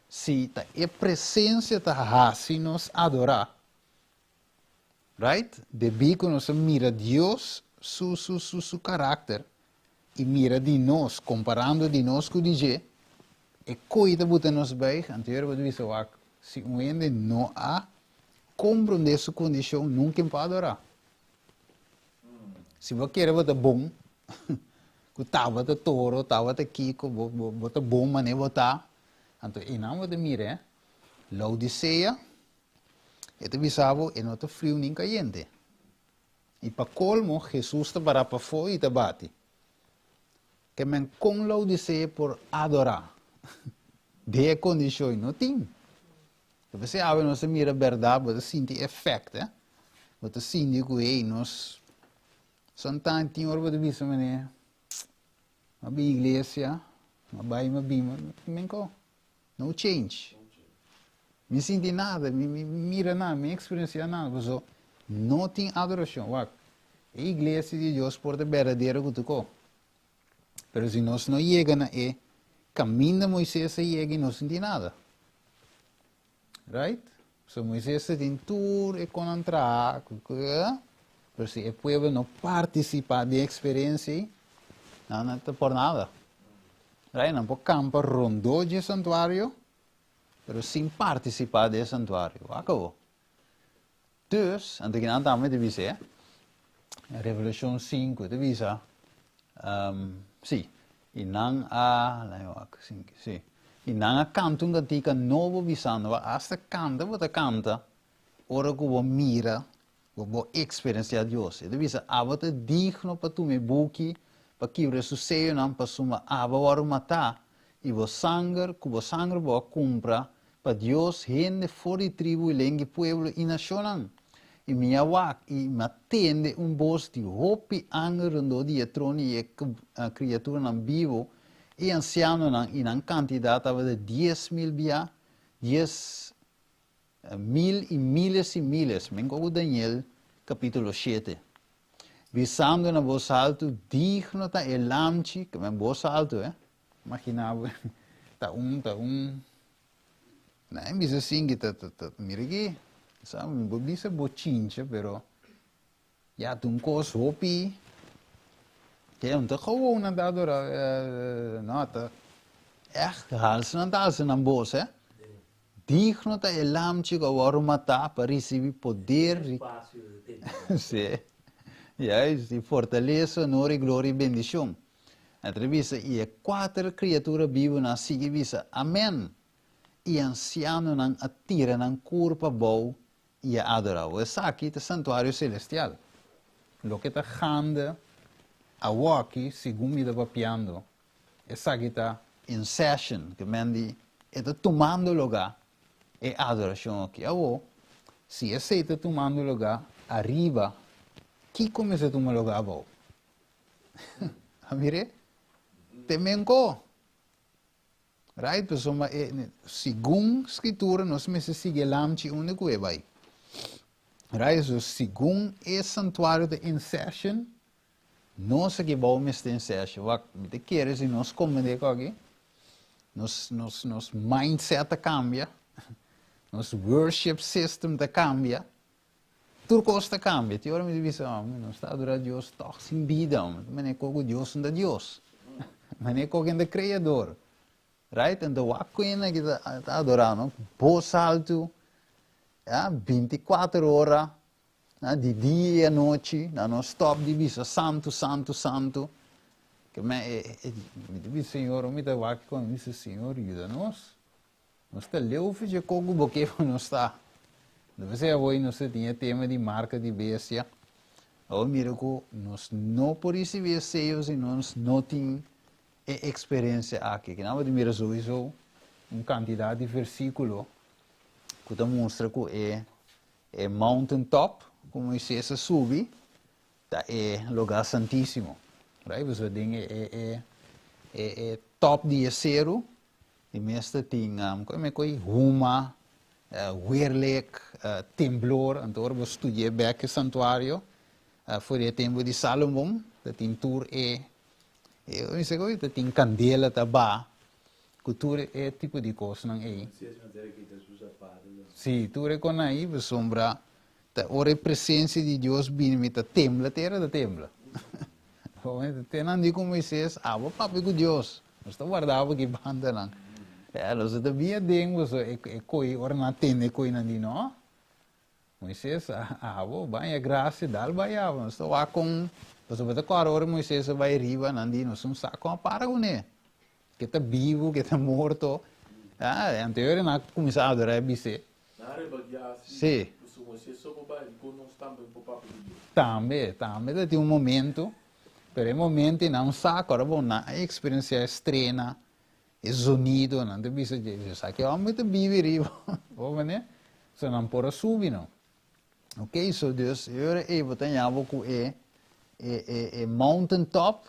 si ta e presensia ta hasi nos adorá, right? Debí ku nos a mira Dios su su su su karakter i mira di nos, komparando di nos ku di dje, e koi ta buta nos buig, anto yora bo ta bisa wak, si un hende no a komprondé su kondishon, nunka e por adorá. Si bo kere bo ta bon, ku tabata toro, tabata kiko, bo bo bo ta bon manera bo ta, anto einan bo ta mira, eh, Laodisea, E ta bisa bo e no ta friu nin kayente. I pa kolmo Hesus ta pará pafó i ta bati. Ke men kon Laodisea por adorá den e kondishon ei? No tin. Ta p'esei awe nos ta mira bèrdat, bo ta sinti efèkt, eh. Bo ta sinti ku hey nos sometimes tin ora bo ta bisa manera m'a bin iglesia, m'a bai m'a bin, men ko? No change. Mi sinti nada, mi mi mira nada, mi experiencia nada, paso no tin adoracion. Wak, e iglesia di Dios por ta berdadero cu tuco. Pero si nos no yega na e caminda Moises a yega y no sinti nada. Right? So Moises ta tin tur e conan traha, pero si e pueblo no participa den experiencia ei, nan no ta por nada. Right? Nan por campa rondó dje santuario, pero sin participa den e santuario. Wak awo. Dus, anto kinan tambe ta bisa e, Revelacion 5 ta bisa, um, si, i nan a, laat me wak, 5, si. I nan a kanta un kantika nobo bisando, Hasta kanta bo ta kanta ora ku bo mira, ku bo eksperensiá Dios. E ta bisa, Abo ta digno pa tuma e buki, pa kibra su seyonan, pasobra abo a wòrdu matá, i bo sanger, ku bo sanger bo a kumpra pa Dios hende for di tribu i lenga i pueblo i nashonnan. I mi a wak i mi a tende un bos di hopi angel rondó di e trono i e kriaturanan bibu i ansianonan, i nan kantidat tabata 10,000 bia 10,000 i míles i míles, menko ku Daniel kapítulo 7. Bisando na bos haltu, Digno ta e Lamchi, ke men bos haltu, eh? Imaginá bo, ta un, ta un, nan bisa sinki ta, ta, ta, mira aki, sa, mi por bisa bochincha, pero ya ta un kos hopi, ke no ta gewoon nan ta adorá, no, ta ègt halsa nan ta halsa nan bos, eh. Digno ta e Lamchi ku a wòrdu matá pa risibí poder, sí, juist, i fortalesa, honor i gloria i bendishon. E ta bisa, I e kuater kriatura bibunan a sigui bisa, Amen! I ansianonan a tira nan kurpa abou i a adorá. Bo esaki ta santuario selestial. Loke ta gande awoki, segun mi ta papiando, esaki ta in session, ke men di e ta tumando lugá e adorashon aki. Awo, si esei ta tumando lugá ariba, kiko mester tuma lugá abou? A mir'é? Te menko. Right? Pasobra e, segun Skritura nos mester sigui e lamchi unda ku e bai. Right? So, segun e santuario ta in session, nos aki bou mester in session. Wak, mi ta kere si nos komprendé ku aki, nos, nos, nos mindset ta kambia, nos worship system ta kambia. Tur kos ta kambia. Tin ora mi ta bisa, oh, mi no sta adorá Dios tòg sin bida. Manera ku ku Dios no ta Dios. Manera ku ken ta Kreador. Right? Anto wak ku hende ki ta ta adorá, no? Bos altu, ya, 24 ora, ya, di dia i anochi, nan no stòp di bisa santu, santu, santu. Ke men e, e, mi ta bisa Señor, mi ta wak ku mi bisa, Señor, yuda nos. Nos ta leu for dje koko bo ke pa nos ta. No p'esei awor nos ta tin e tema di marka di bestia. Awor mira ku nos no por risibí e seyo si nos no tin e eksperensia aki. Kinan bo ta mira souiso un kantidat di versíkulo ku ta mustra ku e e mountain top ku Moises a subi ta e lugá santísimo. Right? Pasobra den e e e e top di e seru Di mester tin koe koe huma, weerlik, temblor, anto ora bo studi'é bek e santuario for di e tempu di Salomon, ta tin tur e, mi sa koe ta tin kandela ta baha ku tur e tipo di kosnan ei. Si, tur e konan ei pasobra ta ora e presensia di Dios bini mi ta tembla, tera ta tembla. Te nan di ku Moises, abo papia ku Dios. Nos ta warda bo aki bandanan. Ya, nos ta bin aden boso e e koi, ora nan a tende e koinan di no. Moises, abo baña grasia, dal bai abo. Nos ta wak kon, pasobra bo ta kòrda ora Moises a bai riba, nan di nos un sa kon a para kuné. Ke ta bibu, ke ta morto. Ya, anto e ora nan a kuminsá adorá e bis'é. Nan a rebeldiá si, Sí. pasobra Moises so por bai, dikon nos tambe por papia ku Dios? Tambe, tambe ta tin un momento. Pero e momento ei nan sa ku ora bo nan a eksperensiá e strena, e zonido, nan ta bisa dje, sa ki hòmber ta bibi riba, bo manera? So nan por a subi no. Ok, so dus e ora ei bo ta haña bo ku e e e e mountain top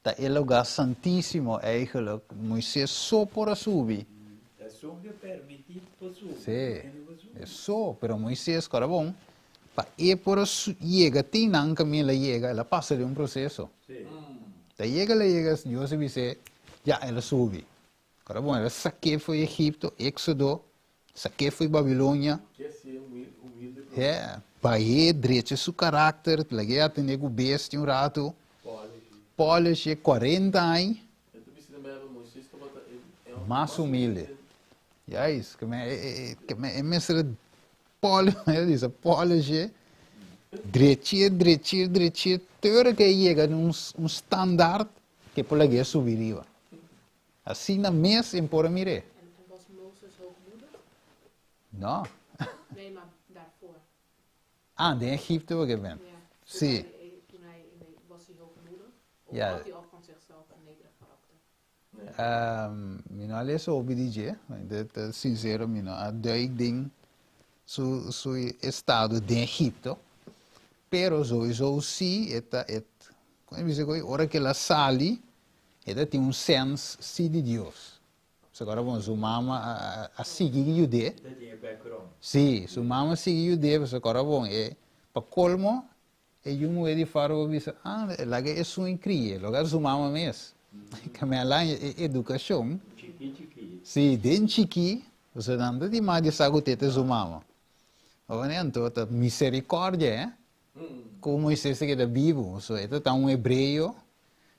ta e lugá santísimo eigenlijk, Moisés so por a subi. Esun ke permití pa subi, Sí, hende por subi. e so, pero Moisés, kòrda bon, pa e por a yega tin nan kaminda el a yega, el a pasa den un proseso. Sí. Ta yega el a yega, Dios a bis'é, ya, el a subi. Kòrda bon, el a sak'é for di Egipto, Éksodo, sak'é for di Babilonia. Ke ser humilde promé. Yeah, bah'é, drecha su karakter, lag'é atendé ku bestia un ratu. Polish. Polish e 40 aña. E ta bisa den Bijbel, Moises tabata e e Mas humilde. Juist, ke men e ke men e mester polish, e bisa polish e, drech'é, drech'é, drech'é, te ora ke e yega na un un standaard ke por lag'é subi riba. Asina mes e por a mir'é. En, en was Mozes hoogmoedig? No. Nee, maar daarvoor. Ah, den Egipto bo ke men. Ja. Toen Sí. hij, toen hij in de, was hij hoogmoedig? Of Ja. had hij al van zichzelf een nederig karakter? Mi no a lesa hopi di dje, mi ta sincero, mi no a duik den su su estado den Egipto, pero sowieso si e ta e con e bisa cu ora cu el a sali e ta tin un sens si di Dios. Pasobra ora bon su mama a a sigui yud'é. E ta tin e background. Si, su mama a sigui yud'é pasobra ora bon e pa colmo E yu muhé di Fárao a bisa, Ah, laga esun i krie, loke su mama mes. Kame a laña e edukashon. Chikí chikí. Sí, den chikí, pasobra nan ta di mas di sa ku tete su mama. Awor anto ta miserikòrdia, eh? Ku Moisés ta keda bibu. So e ta ta un hebreo,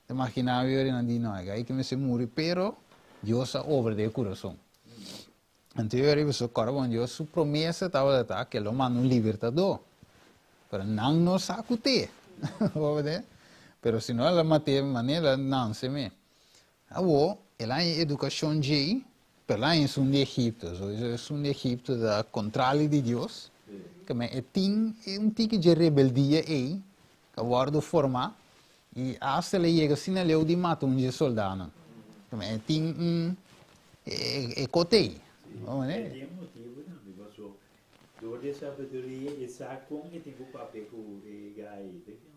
ta imaginá mi ora nan di, No, e gai ke mester muri, pero Dios a obra den e kurason. Anto yo riba su kòrda bon Dios su promesa tabata ta ke lo manda un libertadó, pero nan no sa ku te. Bo wak Pero si no el a mat'é manera el a nanse me. Awor, el a haña edukashon djei, pero el a haña esun di Egipto. So, esun di Egipto ta kontrali di Dios. Keme e tin un tiki dje rebeldia ei ku a wòrdu formá i asta el a yega asina leu di mata un dje soldánan. Keme e tin un e kot'ei. Sí, e tin un motibu tambe paso dor di e sabiduria e sa kon e tin ku papia ku e gai ta kende?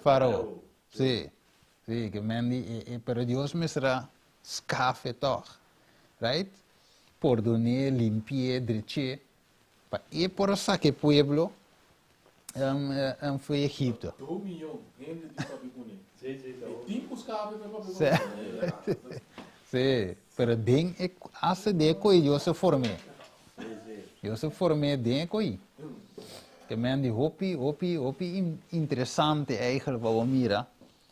Farao. Sí, sí, ke men di e pero Dios mester a skafe tòg, right? Pordon'é, limpi'é, drech'é Pa e por a saka e pueblo fo'i Egipto. Do miyon hende tin papia kuné. E tin ku skape pa e papia kuné. Sí, pero den e hasta den e ko'i Dios a form'é. Dios a form'é den e ko'i. Ke men di hopi, hopi, hopi interesante eigenlijk pa bo mira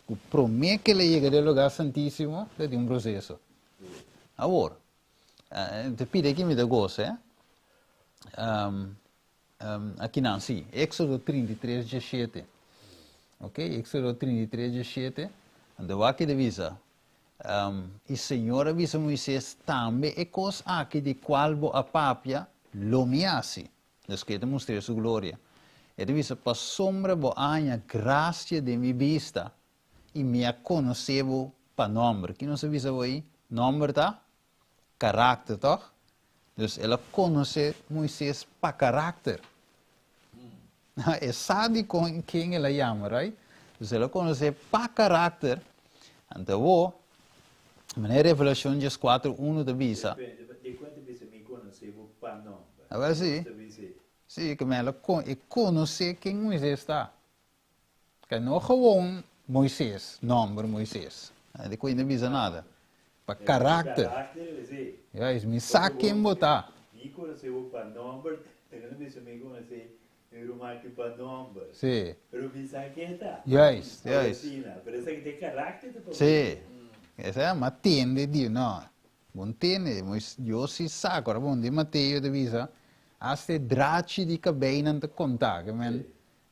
ku promé ke el a yega den e lugar santísimo ta tin un proseso. Awor, Te pidi aki mi ta gosa, eh. Akinan, sí, Éxodo 33, 17. Ok, Éxodo 33, 17. Anto wak ki ta bisa, I Señor a bisa Moisés, Tambe e kos aki di kual bo a papia, lo mi hasi. Dus ku e ta mustr'é su gloria. E ta bisa, Pasobra bo a haña grasia den mi bista, I mi a konosé bo pa nòmber. Ki nos a bisa bo ei? Nòmber ta karakter, tòg? Dus el a konosé Moises pa karakter. E sa di kon ken el a yama, right? Dus el a konosé pa karakter. Anto awor, manera Revelashon dieskuater unu ta bisa. Dikon ta bisa mi konosé bo pa nòmber? Awor si. Si, ke el a konosé ken Moises ta. Ke no gewoon Moises, nomber Moises. Di ku no bisa nada. Pa karakter. Juist, mi sa ken bo ta. Mi konosé bo pa nomber, pero no bisa mi konosé mi ruman aki pa nomber. Sí. Pero mi sa ken e ta. Juist, juist. Asina, pero esaki ta e karakter ta pa Sí. Esei a tende di, no, Bon tende, Dios si sa, ora bon di Mateo ta bisa, hasta e drachi di kabeinan ta konta, ke men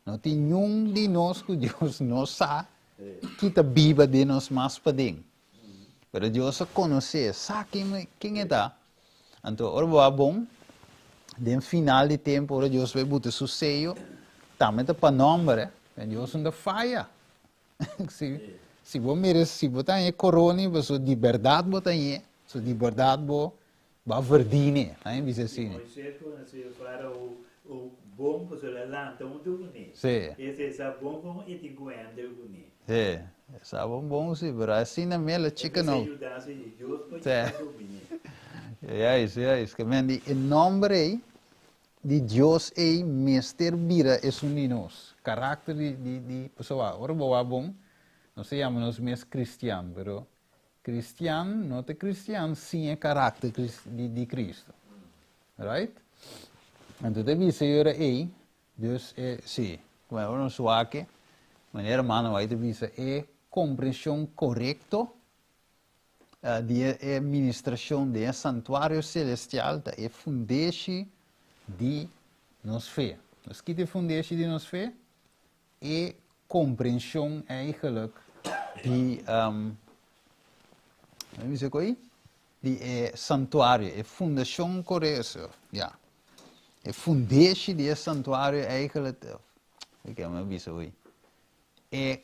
No tin niun di nos ku Dios no sa ki ta biba den nos mas paden. Pero Dios a konosé, sa ken ken e ta. Anto ora bo a bon, den final di tempu ora Dios bai buta su seyo, tambe ta pa nòmber, eh. Dios no ta faya. Si si bo mira, si bo ta haña e korona, pasobra di bèrdat bo ta hañ'é, so di bèrdat bo Bo a verdine, a bisa asina. I Moisés konosé Farao bon pasobra el a lanta huntu kuné. Sí. Ese sa bon kon e tin ku hende kuné. Sí, e sa bon bon sí, pero asina mi el a chika no. E mester yudansa di Dios pa yuda dominé. Juist, juist. Ke men di e nomber ei di Dios ei mester bira esun di nos. Karakter di di di pasobra ora bo wak bon, nos ta yama nos mes kristian, pero Cristian no ta cristian sin e karakter di Cristo. Right? Anto ta bisa yora ei, dus e, si, bueno, ora nos wak e, manera hermano White ta bisa, e comprension corecto di e ministracion den e santuario celestial ta e fundeshi di nos fe. Nos kita e fundeshi di nos fe? E comprension eigenlijk di Mi bisa koi di e santuario, e fundashon koreso, ja. E fundeshi di e santuario eigenlijk, ik heb me bisa hoy. E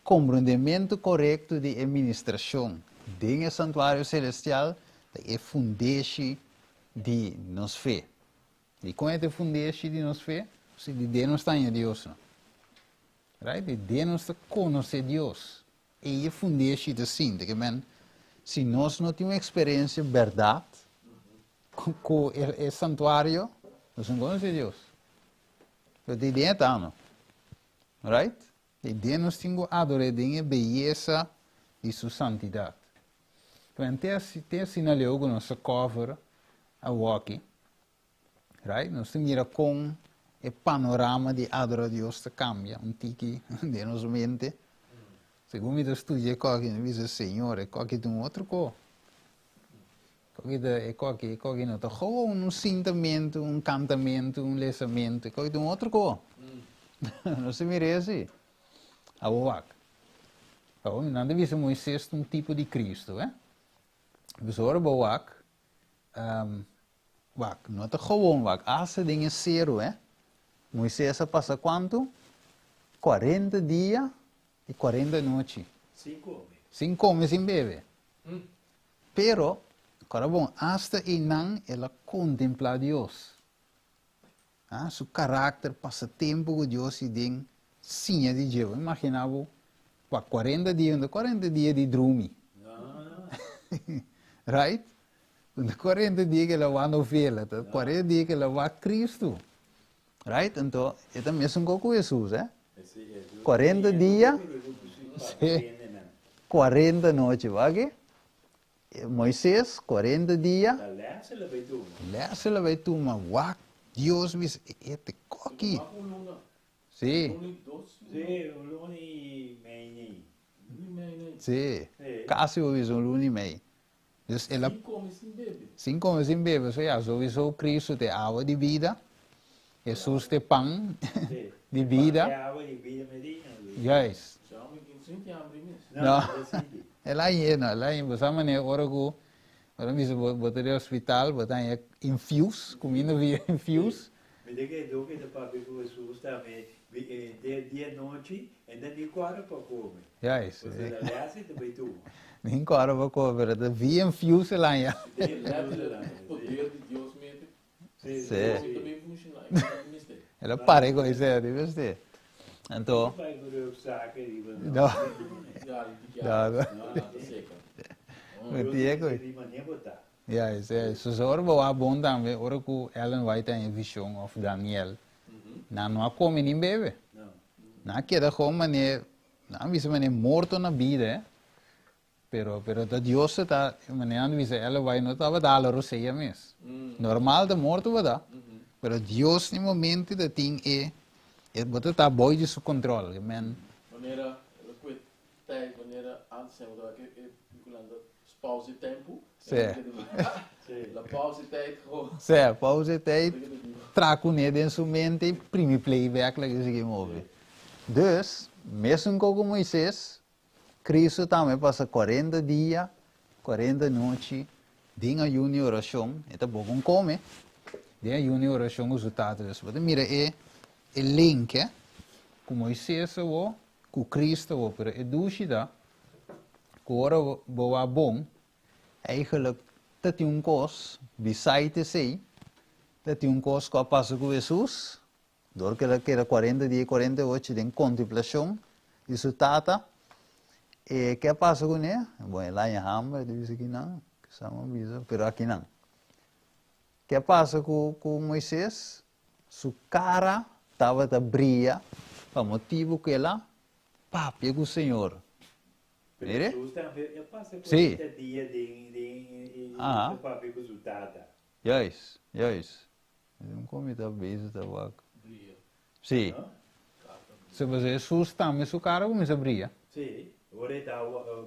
komprondementu korekto di e ministrashon den e santuario selestial ta e fundeshi di nos fe. Di kon e fundeshi di nos fe? Si di den nos ta haña Dios no. Right? Di den nos ta konosé Dios. E fundeshi ta sinta ke men si nos no tin un eksperensia bèrdat ku e santuario, nos no konosé Dios. Pero di den ta no. Right? Di den nos tin ku ador'é den e beyesa di su santidat. Pero te asina leu ku nos a cover awoki. Right? Nos ta mira kon e panorama di adora Dios ta kambia un tiki den nos mente. Segun mi ta studia e koki, mi bisa, Señor, e koki ta un otro ko. Koki ta, e koki, e koki no ta gewoon un sintamentu, un kantamentu, un lesamentu. E koki ta un otro ko. Nos ta mira asi. Awor wak. Awor, nan ta bisa Moises ta un tipo di Cristo, eh? Dus ora bo wak, wak, no ta gewoon wak, hasta den e seru, eh? Moises a pasa kuantu? 40 dia i 40 nochi. Sin kome. Sin kome, sin bebe. Pero, kòrda bon, hasta einan el a kontemplá Dios. Ah, su karakter, pasa tempu ku Dios i den siña di dje. Bo imaginá bo pa 40 dia, unda 40 dia di drumi. Right? Unda 40 dia ku el a wak novela, ta 40 dia ku el a wak Cristo. Right? Anto, e ta mesun kos ku Hesus, eh? 40 dia, sí, 40 nochi, wak? Moises, 40 dia. Ta lès el a bai tuma. Lès el a bai tuma. Wak Dios bisa, e te koki. Wak un luna. Sí. Un luna i dos. Sí, un luna i mei nei. Un luna i mei nei. Sí. Sí. Kasi bo bisa un luna i mei. Dus el a. Sin kome, sin bebe. Sin kome, sin bebe. So ya, souiso Cristo ta e awa di bida. Hesus ta e pan di bida. E awa di bida me di. Juist. Sa mi kin sinti hambre mes. No. El a yena, el a yena. Bo sa manera ora ku ora mi bisa bo ta den hospital, bo ta haña infuse, kuminda via infuse. Mi ta kere dor ku e ta papia ku Hesus tambe henter dia anochi e ta ni kòrda pa kome. Juist. Pasobra ta lès e ta bai tuma. Ni kòrda pa kome, pero ta via infuse el a haña. Poder di Dios mete. Sí. El a pare con ese, di viste. Anto. No. No, no. Metí con. Ja, ese. So ora bo a bon tambe, ora ku Ellen White a vision of Daniel. Na no a come ni bebe. Na keda gewoon mane, na bisa mane morto na bida, eh. Pero ta Dios ta, manera nan bisa Ellen White no tabata hala rosea mes. Normal ta morto bata, pero Dios ni momento ta tin e, e bo ta ta bou di su control. Ke men. Manera lo tijd, manera antes zijn we daar e Nicolanda pauze tempo. Sí. La pauze tijd gewoon. Sí, pauze tijd, traku ne den su mente, primi playback la ke sigui move. Dus, mesun ku Moises, Cristo tambe pasa 40 dia, 40 nochi, den ayuno i orashon, e ta bo kon kome, den ayuno i orashon ku su Tata. Dus bo ta mira e e link eh, ku Moises awo, ku Cristo awo, pero e dushi ta ku ora bo wak bon, eigenlijk ta tin un kos, beside esei, ta tin un kos ku a pasa ku Hesus, Dor ku el a keda 40 dia i 48 den kontemplashon di su Tata, e ke a pasa kuné? Bon, el a haña hamber, e ta bisa kinan, kisas mi a bisa, pero akinan. Ke a pasa ku ku Moises? Su kara tabata bria pa motibu ku el a papia ku Señor. Pero Mire? Hesus tambe a pasa Sí. 40 dia den den Aha. ta papia ku su Tata. Juist, juist. Un komi ta bezig ta wak. Bria. Sí. No? Se pasobra Hesus tambe su kara kuminsá bria. Sí, ora e ta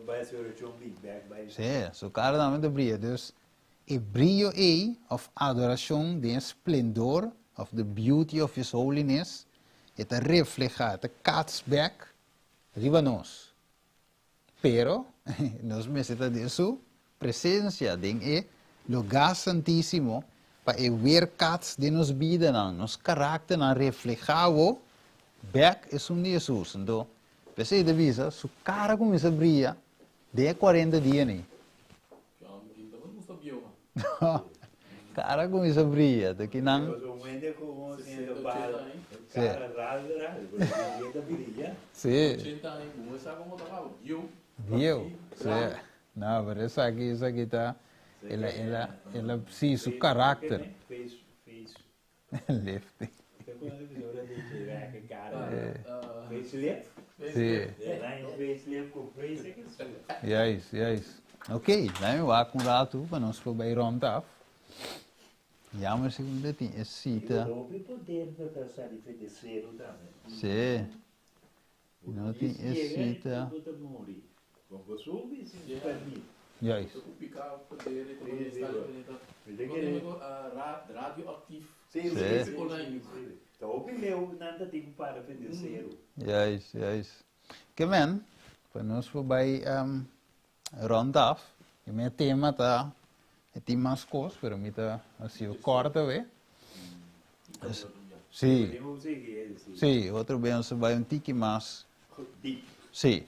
bai hasi orashon bin bek bai. Sí, su kara tambe ta bria. Dus e brio ei of adorashon den e splendor of the beauty of his holiness e ta reflehá, e ta kats bek riba nos. Pero nos mester ta den su. presensia, den e lugá santísimo, pa e weerkaats den nos bidanan, nos karakternan reflehá bo bèk esun di Hesus. Anto, p'esei ta bisa, su kara kuminsá bria den e kuarenta dia nei. Kara kuminsá bria, ta kinan. Sí. Bieu, sí. No, pero esaki, esaki ta, el a, el a, el a, sí, su karakter. Lifting. Sí. Juist, juist. Ok, laat me wak un ratu pa nos por bai rond af. Jammer si ku tin e sita. Sí. No tin e sita. Juist. Sí. Juist, juist. Ke men, pa nos por bai rond af, e mi tema ta, e tin mas kos, pero mi ta hasi kòrta we. Sí. Sí, otro bes nos ta bai un tiki mas. Sí.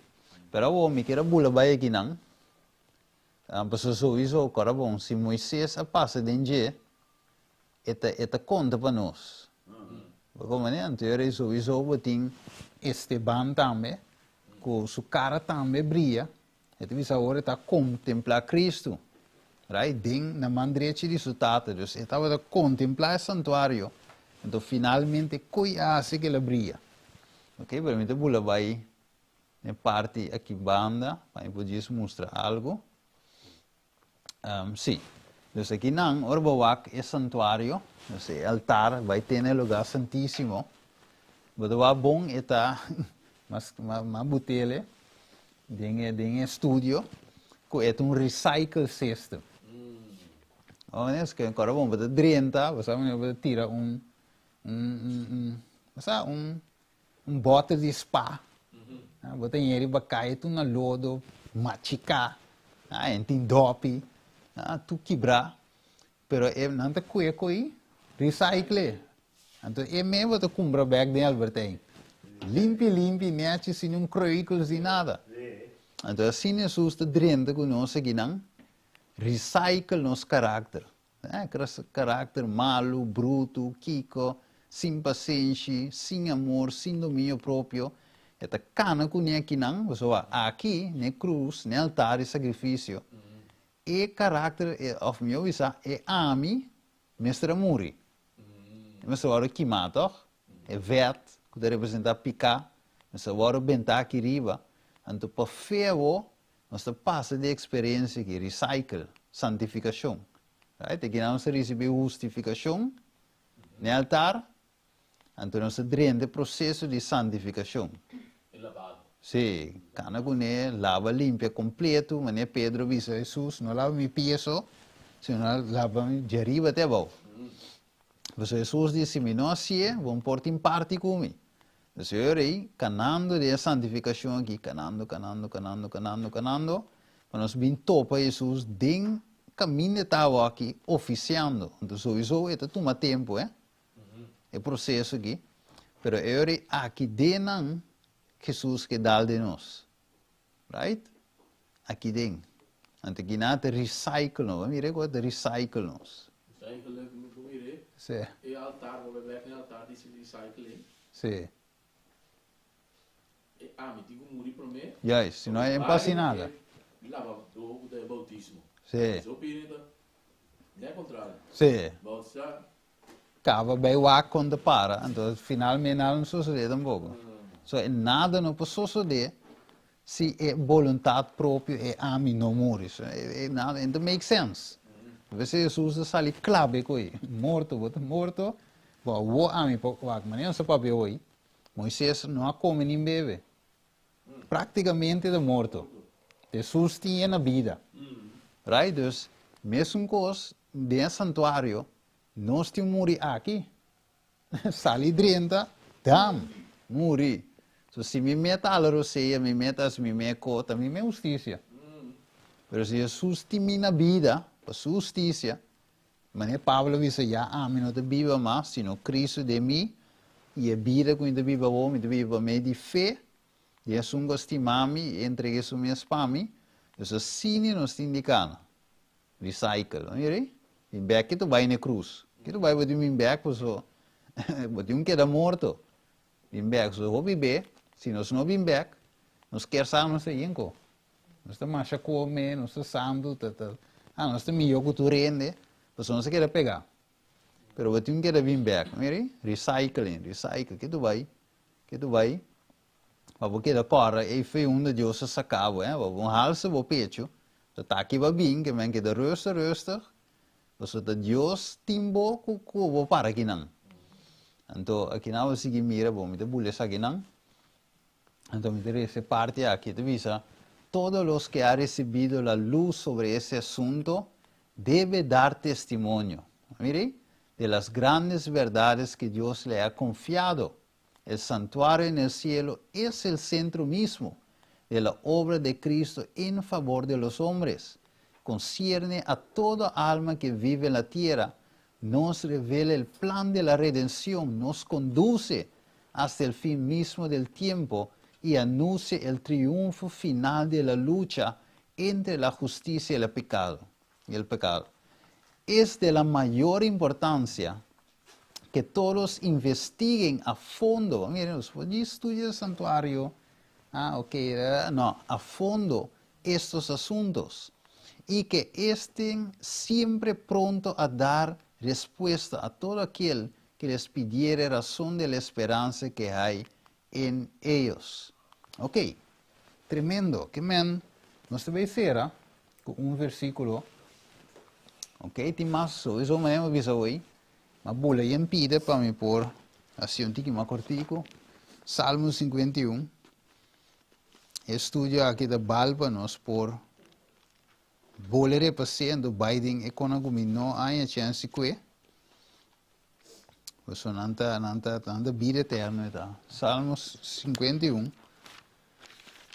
Pero awor mi kier a bula bai akinan. Pasobra souiso, kòrda bon, si Moises a pasa den dje, e ta e ta konta pa nos. Bo komprende? Anto e rei souiso bo tin Esteban tambe, ku su kara tambe bria. E ta bisa awor e ta kontemplá Kristu, right, den na man drechi di su Tata. Dus e tabata kontemplá e santuario. Anto finalmente koi a hasi ku el a bria. Ok, pero mi ta bula bai na e parti aki banda pa mi por djis mustra algu. Sí. Dus aki nan, ora bo wak e santuario, dus e altar, bai tene e lugá santísimo, bo ta wak bon e ta, mas mas butele den e den e studio, ku e ta un recycle system. Ones ke kòrda bon, bo ta drenta, bo sa manera bo ta tira un un un un, bo sa un Un boter di spa. Bo ta yeri riba kaya tur na lodo, machiká, en tin dòpi, tur kibrá. Pero e nan ta kue ko'i recycle. Anto e mes bo ta kumpra bèk den Albert Heijn. Limpi limpi, nèchi, sin un kreukel, sin nada. Anto asina Hesus ta drenta ku nos akinan, recycle nos karakter. Karakter malu, brutu, kiko, sin pasenshi, sin amor, sin dominio propio, e ta kana ku ne akinan, pasobra aki, n'e krus, n'e altar di sakrifisio, e karakter, òf mihó bisa, e ami mester a muri. E mester wòrdu kimá, tòg? E vèt ku ta representá piká mester wòrdu bentá aki riba. Anto pa fe awor Nos ta pasa di eksperensia aki, recycle, santifikashon. Right? Aki nan nos ta risibí hustifikashon n'e altar, anto nos ta drenta e proseso di santifikashon. E labado. Sí, kana kuné, laba limpia kompleto, manera Pedro bisa Hesus, no laba mi pia so, sino laba mi djariba te abou. Pasobra Hesus di, si mi no hasié, bo no por tin parti ku mi. Nos e ora ei kanando den e santifikashon aki, kanando, kanando, kanando, kanando, kanando, pa nos bin topa Hesus den kaminda e ta awor aki, ofisiando. Anto souiso e ta tuma tempu, eh, e proseso aki, pero e ora ei aki den nan Hesus ke dal den nos. Right? Aki den. Anto kinan ta recycle nos. Bo mira ku ta recycle nos. Dus eigenlijk moet bo mira Sí. e altar, bo bek na e altar di recycling. Sí. E ami tin ku muri promé. Juist, si no e pasi nada. Laba do ku ta e bautismo. Sí. So pini ta ne kontrario. Sí. Bautisa. Kaba bai wak kon ta para, anto finalmente nada no sosodé tampoko. So e nada no por sosodé si e boluntat propio e ami no muri. So e nada, e no ta make sense. P'esei Hesus ta sali klabe ku ei, morto, bo ta morto, bo awor ami por wak. Manera nos ta papia hoy, Moises no a kome nin bebe. Práktikamente ta morto. Hesus tin e na bida. Right? Dus, mesun kos den e santuario, nos tin muri aki. Sali drenta, dam, muri. So si mi meta ala rosea, mi meta hasi mi me ko, ta mi me hustisia. Pero si Jesus tin mi na bida, pa su hustisia, manera Pablo a bisa, ya ami no ta biba mas, sino Cristo den mi, i e bida ku mi ta biba awor, mi ta biba pa medio di fe di esun ku a stima mi i entrega su mes pa mi. Dus asina nos tin di kana. Recycle, no mira ei? Bin bek ki ta bai na e krus. Ki ta bai bo tin bin bek paso bo tin un keda morto. Bin bek, so hopi be, si nos no bin bek, nos kier sa nos ta yen ko. Nos ta masha kome, nos ta santu, ta ta, ah, nos ta mihó ku tur hende, pasobra nos a keda pegá. Pero bo tin keda bin bek, mira ei, recycling, recycle, ke tu bai, ke tu bai, pa bo keda kòrda ei fe unda Dios a saka bo, eh, pa bo halsa bo pechu, ta taki bo a bin, ke men keda rustig, rustig, pasobra ta Dios tin bo ku ku bo para akinan. Anto akinan bo sigui mira bo, mi ta bula esakinan. Anto mi ta resa e parti aki, ta bisa, Todos los que ha recibido la luz sobre ese asunto debe dar testimonio, mira de las grandes verdades que Dios le ha confiado. El santuario en el cielo es el centro mismo de la obra de Cristo en favor de los hombres. Concierne a toda alma que vive en la tierra, nos revela el plan de la redención, nos conduce hasta el fin mismo del tiempo y anuncia el triunfo final de la lucha entre la justicia y el pecado. Y el pecado. Es de la mayor importancia que todos investiguen a fondo. Miren, estudia el santuario. Ah, ok, no, a fondo estos asuntos y que estén siempre pronto a dar respuesta a todo aquel que les pidiere razón de la esperanza que hay en ellos. Ok, tremendo. Ke men, nos ta bay cera cu un versiculo. Ok, tin mas sowieso manera mi bisa hoy. Ma bula yen pida pa mi por haci un tiki mas cortico. Salmo 51. E estudio aki ta bal pa nos por bole repasé anto bai den e kona ku mi no haña chèns di kue. Pasobra nan ta, nan ta, nan ta bida eterno e ta. Salmos 51.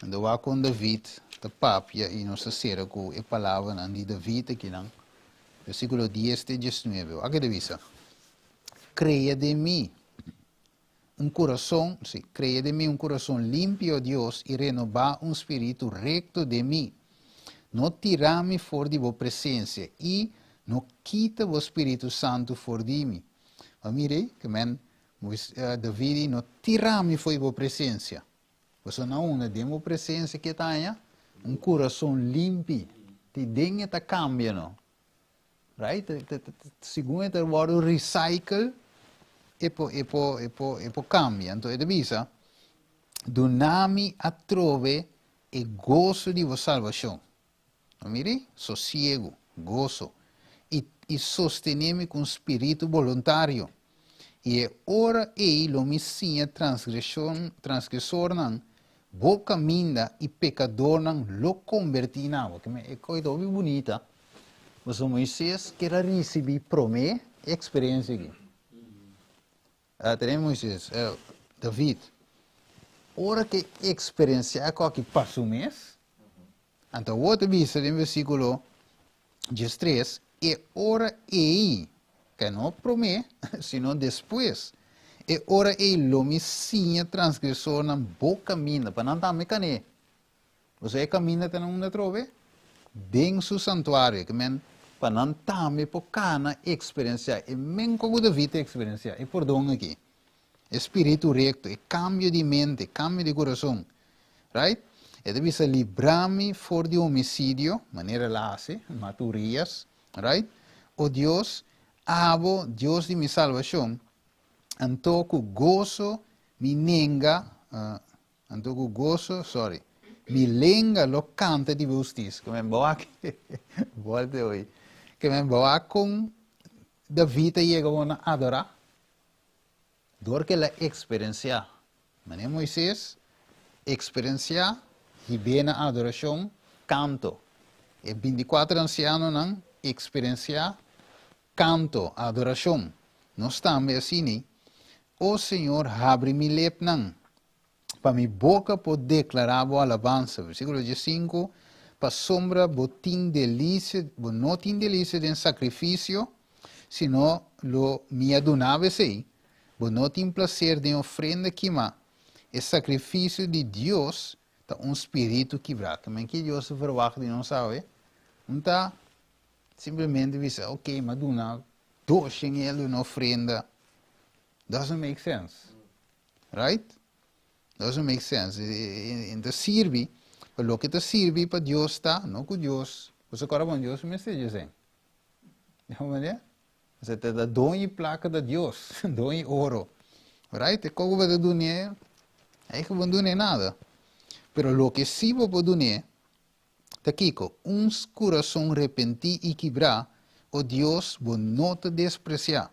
Anto wak kon David ta papia i nos ta sera ku e palabranan di David akinan. Versíkulo 10 te 19. Wak e ta bisa, Krea den mi un kurason, sí, krea den mi un kurason limpi, o Dios, i renobá un spiritu rekto den mi. No tira mi for di bo presensia i no kita bo spiritu santu for di mi. Ma mira ei, ke men David di, no tira mi for di bo presensia. Pasobra na unda den bo presensia ke ta haña? Un kurason limpi. Ti den e ta kambia no. Right? Segun e ta wòrdu recycle, e por, e por, e por, e por kambia. Anto e ta bisa, Duna mi atrobe e goso di bo salbashon. No miri? Sosiegu, goso. I, i sostené mi ku un spiritu boluntario. I e ora ei lo mi siña transgreshon, transgresornan bo kaminda i pekadornan lo kombertí na bo. Keme e kos ta hopi bunita. Pasobra Moises kier a risibí promé e eksperensia aki. Tene Moises, David, ora ku e eksperensiá ku aki pa su mes, anto awor ta bisa den versíkulo 13, e ora ei, ke no promé, sino despues, e ora ei lo mi siña transgresornan bo kaminda, pa nan tambe kané. Osea e kaminda ta na unda atrobe? Den su santuario, ke men pa nan tambe por kana eksperensiá e men ku David a eksperensiá, e pordon aki, e spiritu rekto, e kambio di mente, kambio di kurason. Right? E ta bisa, Libra mi for di homisidio, manera el a hasi, mata Urias. Right? O Dios, abo, Dios di mi salbashon, anto ku goso mi nenga, Anto ku goso, sorry, mi lenga lo kanta di bo hustis. Ke men bo aki, volte oí. Ke men bo a kon David a yega bo na adorá? Dor ke el a eksperensiá, manera Moises eksperensiá hib'é na adorashon, kanto. E bintikuater ansianonan eksperensiá kanto, adorashon. Nos tambe asini. O Señor, habri mi lepnan, pa mi boka por deklará bo alabansa. Versíkulo diesinku. Pasobra bo tin delisia, bo no tin delisia den sakrifisio, sino lo mi a duna bo esei. Bo no tin plaser den ofrenda kimá. E sakrifisio di Dios ta un spiritu kibrá. Ke men ki Dios ta verwagt di nos awe? Un ta simplemente bisa, ok, mi a duna doshen elo na ofrenda. Doesn't make sense. Right? Doesn't make sense. E ta sirbi, pa loke ta sirbi pa Dios ta, no ku Dios, bo sa kòrda bon Dios mester dje Ya manera? Bo ta da doño plaka da Dios, doño oro. Right? E koko bo ta dun'é, ei bo no dun'é nada. Pero loke si bo por dun'é, ta kiko? Un kurason repentí i kibrá, o Dios, bo no ta despresiá.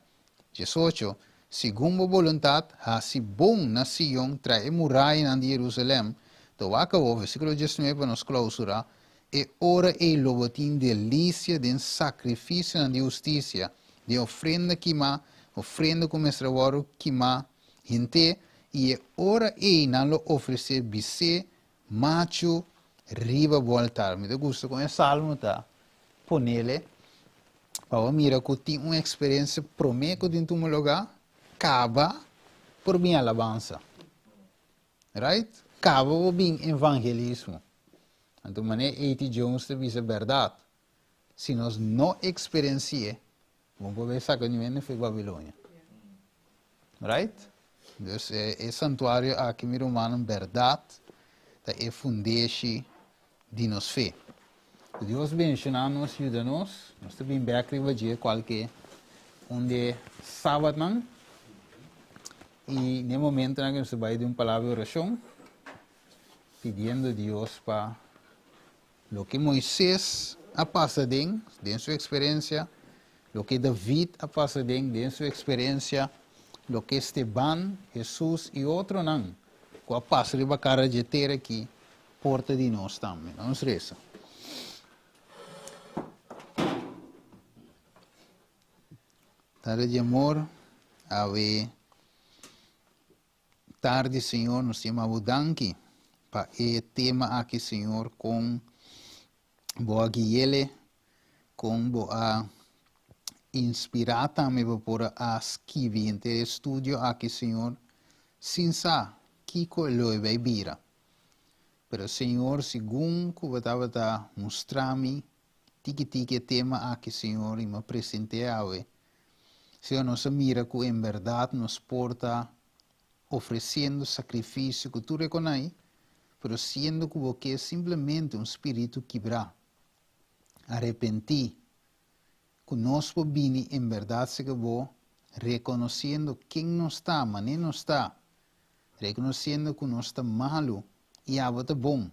18, Segun bo boluntat, hasi bon na Sion, traha e murayanan di Jerusalèm. Ta wak awor, versíkulo 19 pa nos klausurá, E ora ei lo bo tin delisia den sakrifisionan di hustisia, den ofrenda kimá, ofrenda ku mester a wòrdu kimá henter, i e ora ei nan lo ofresé bisé machu riba bo altar. Mi ta gusta kon e salmo ta ponele pa bo mira ku tin un eksperensia promé ku tin tuma lugá, kaba por bin alabansa. Right? Kaba por bin evangelismo. Anto manera A.T. Jones ta bisa bèrdat, si nos no eksperensi'é, bo por bai saka niun hende for Babilonia. Right? Dus e santuario aki, mi rumannan, bèrdat ta e fundeshi di nos fe. Ku Dios benshoná nos, yuda nos. Nos ta bin bèk riba dje kualke un di e sabatnan. I na e momentonan ku nos ta bai di un palabra di orashon, pidiendo Dios pa loke Moises a pasa den, den su eksperensia, loke David a pasa den, den su eksperensia, loke Esteban, Hesus i otronan ku a pasa riba kara dje tera aki por ta di nos tambe. Nos resa. Tata di amor, awe Tardi Señor nos yama bo danki pa e tema aki Señor con bo a guiele con bo a inspira tambe bo por a skibi henter e studio aki Señor sin sa kico lo e bay bira pero Señor segun cu bo tabata mustra mi tiki tiki e tema aki Señor y mi a presente awe Señor, nos a mira ku en bèrdat nos por ta ofresiendo sakrifisio ku tur rekonai, pero siendo ku bo ke simplemente un spiritu kibrá, arepentí, ku nos por bini en bèrdat serka bo, rekonosiendo ken nos ta, manera nos ta, rekonosiendo ku nos ta malu i abo ta bon,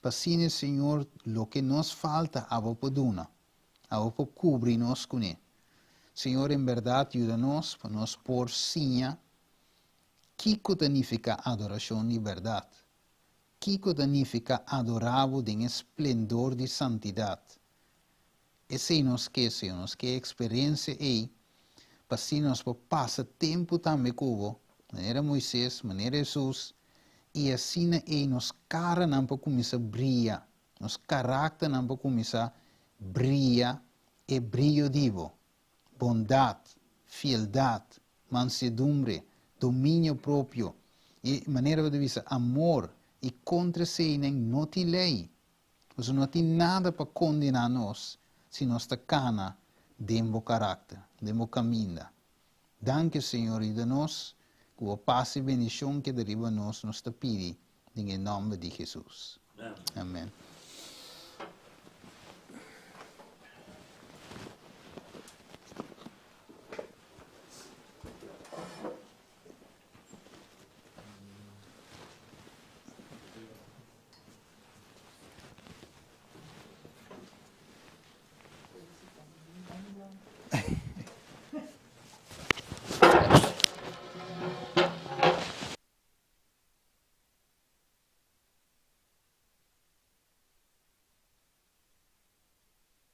pa asina, Señor, loke nos falta abo por duna. Abo por kubri nos kuné. Señor en bèrdat yuda nos pa nos por siña kiko ta nifiká adorashon di bèrdat, kiko ta nifiká adorá bo den e splendor di santidat. Esei nos ke, Señor, nos ke e eksperensia ei pa asina nos por pasa tempu tambe ku bo, manera Moises, manera Hesus, i asina ei nos karanan por kuminsá bria Nos karakternan por kuminsá bria e brio di bo, bondat, fieldat, mansedumbre, dominio propio, i manera bo ta bisa amor, i kontra eseinan no tin lei. Pasobra no tin nada pa kondená nos si nos ta kana den bo karakter, den bo kaminda. Danki, Señor, yuda nos ku bo pas i bendishon keda riba nos, nos ta pidi den e nòmber di Hesus. Amen.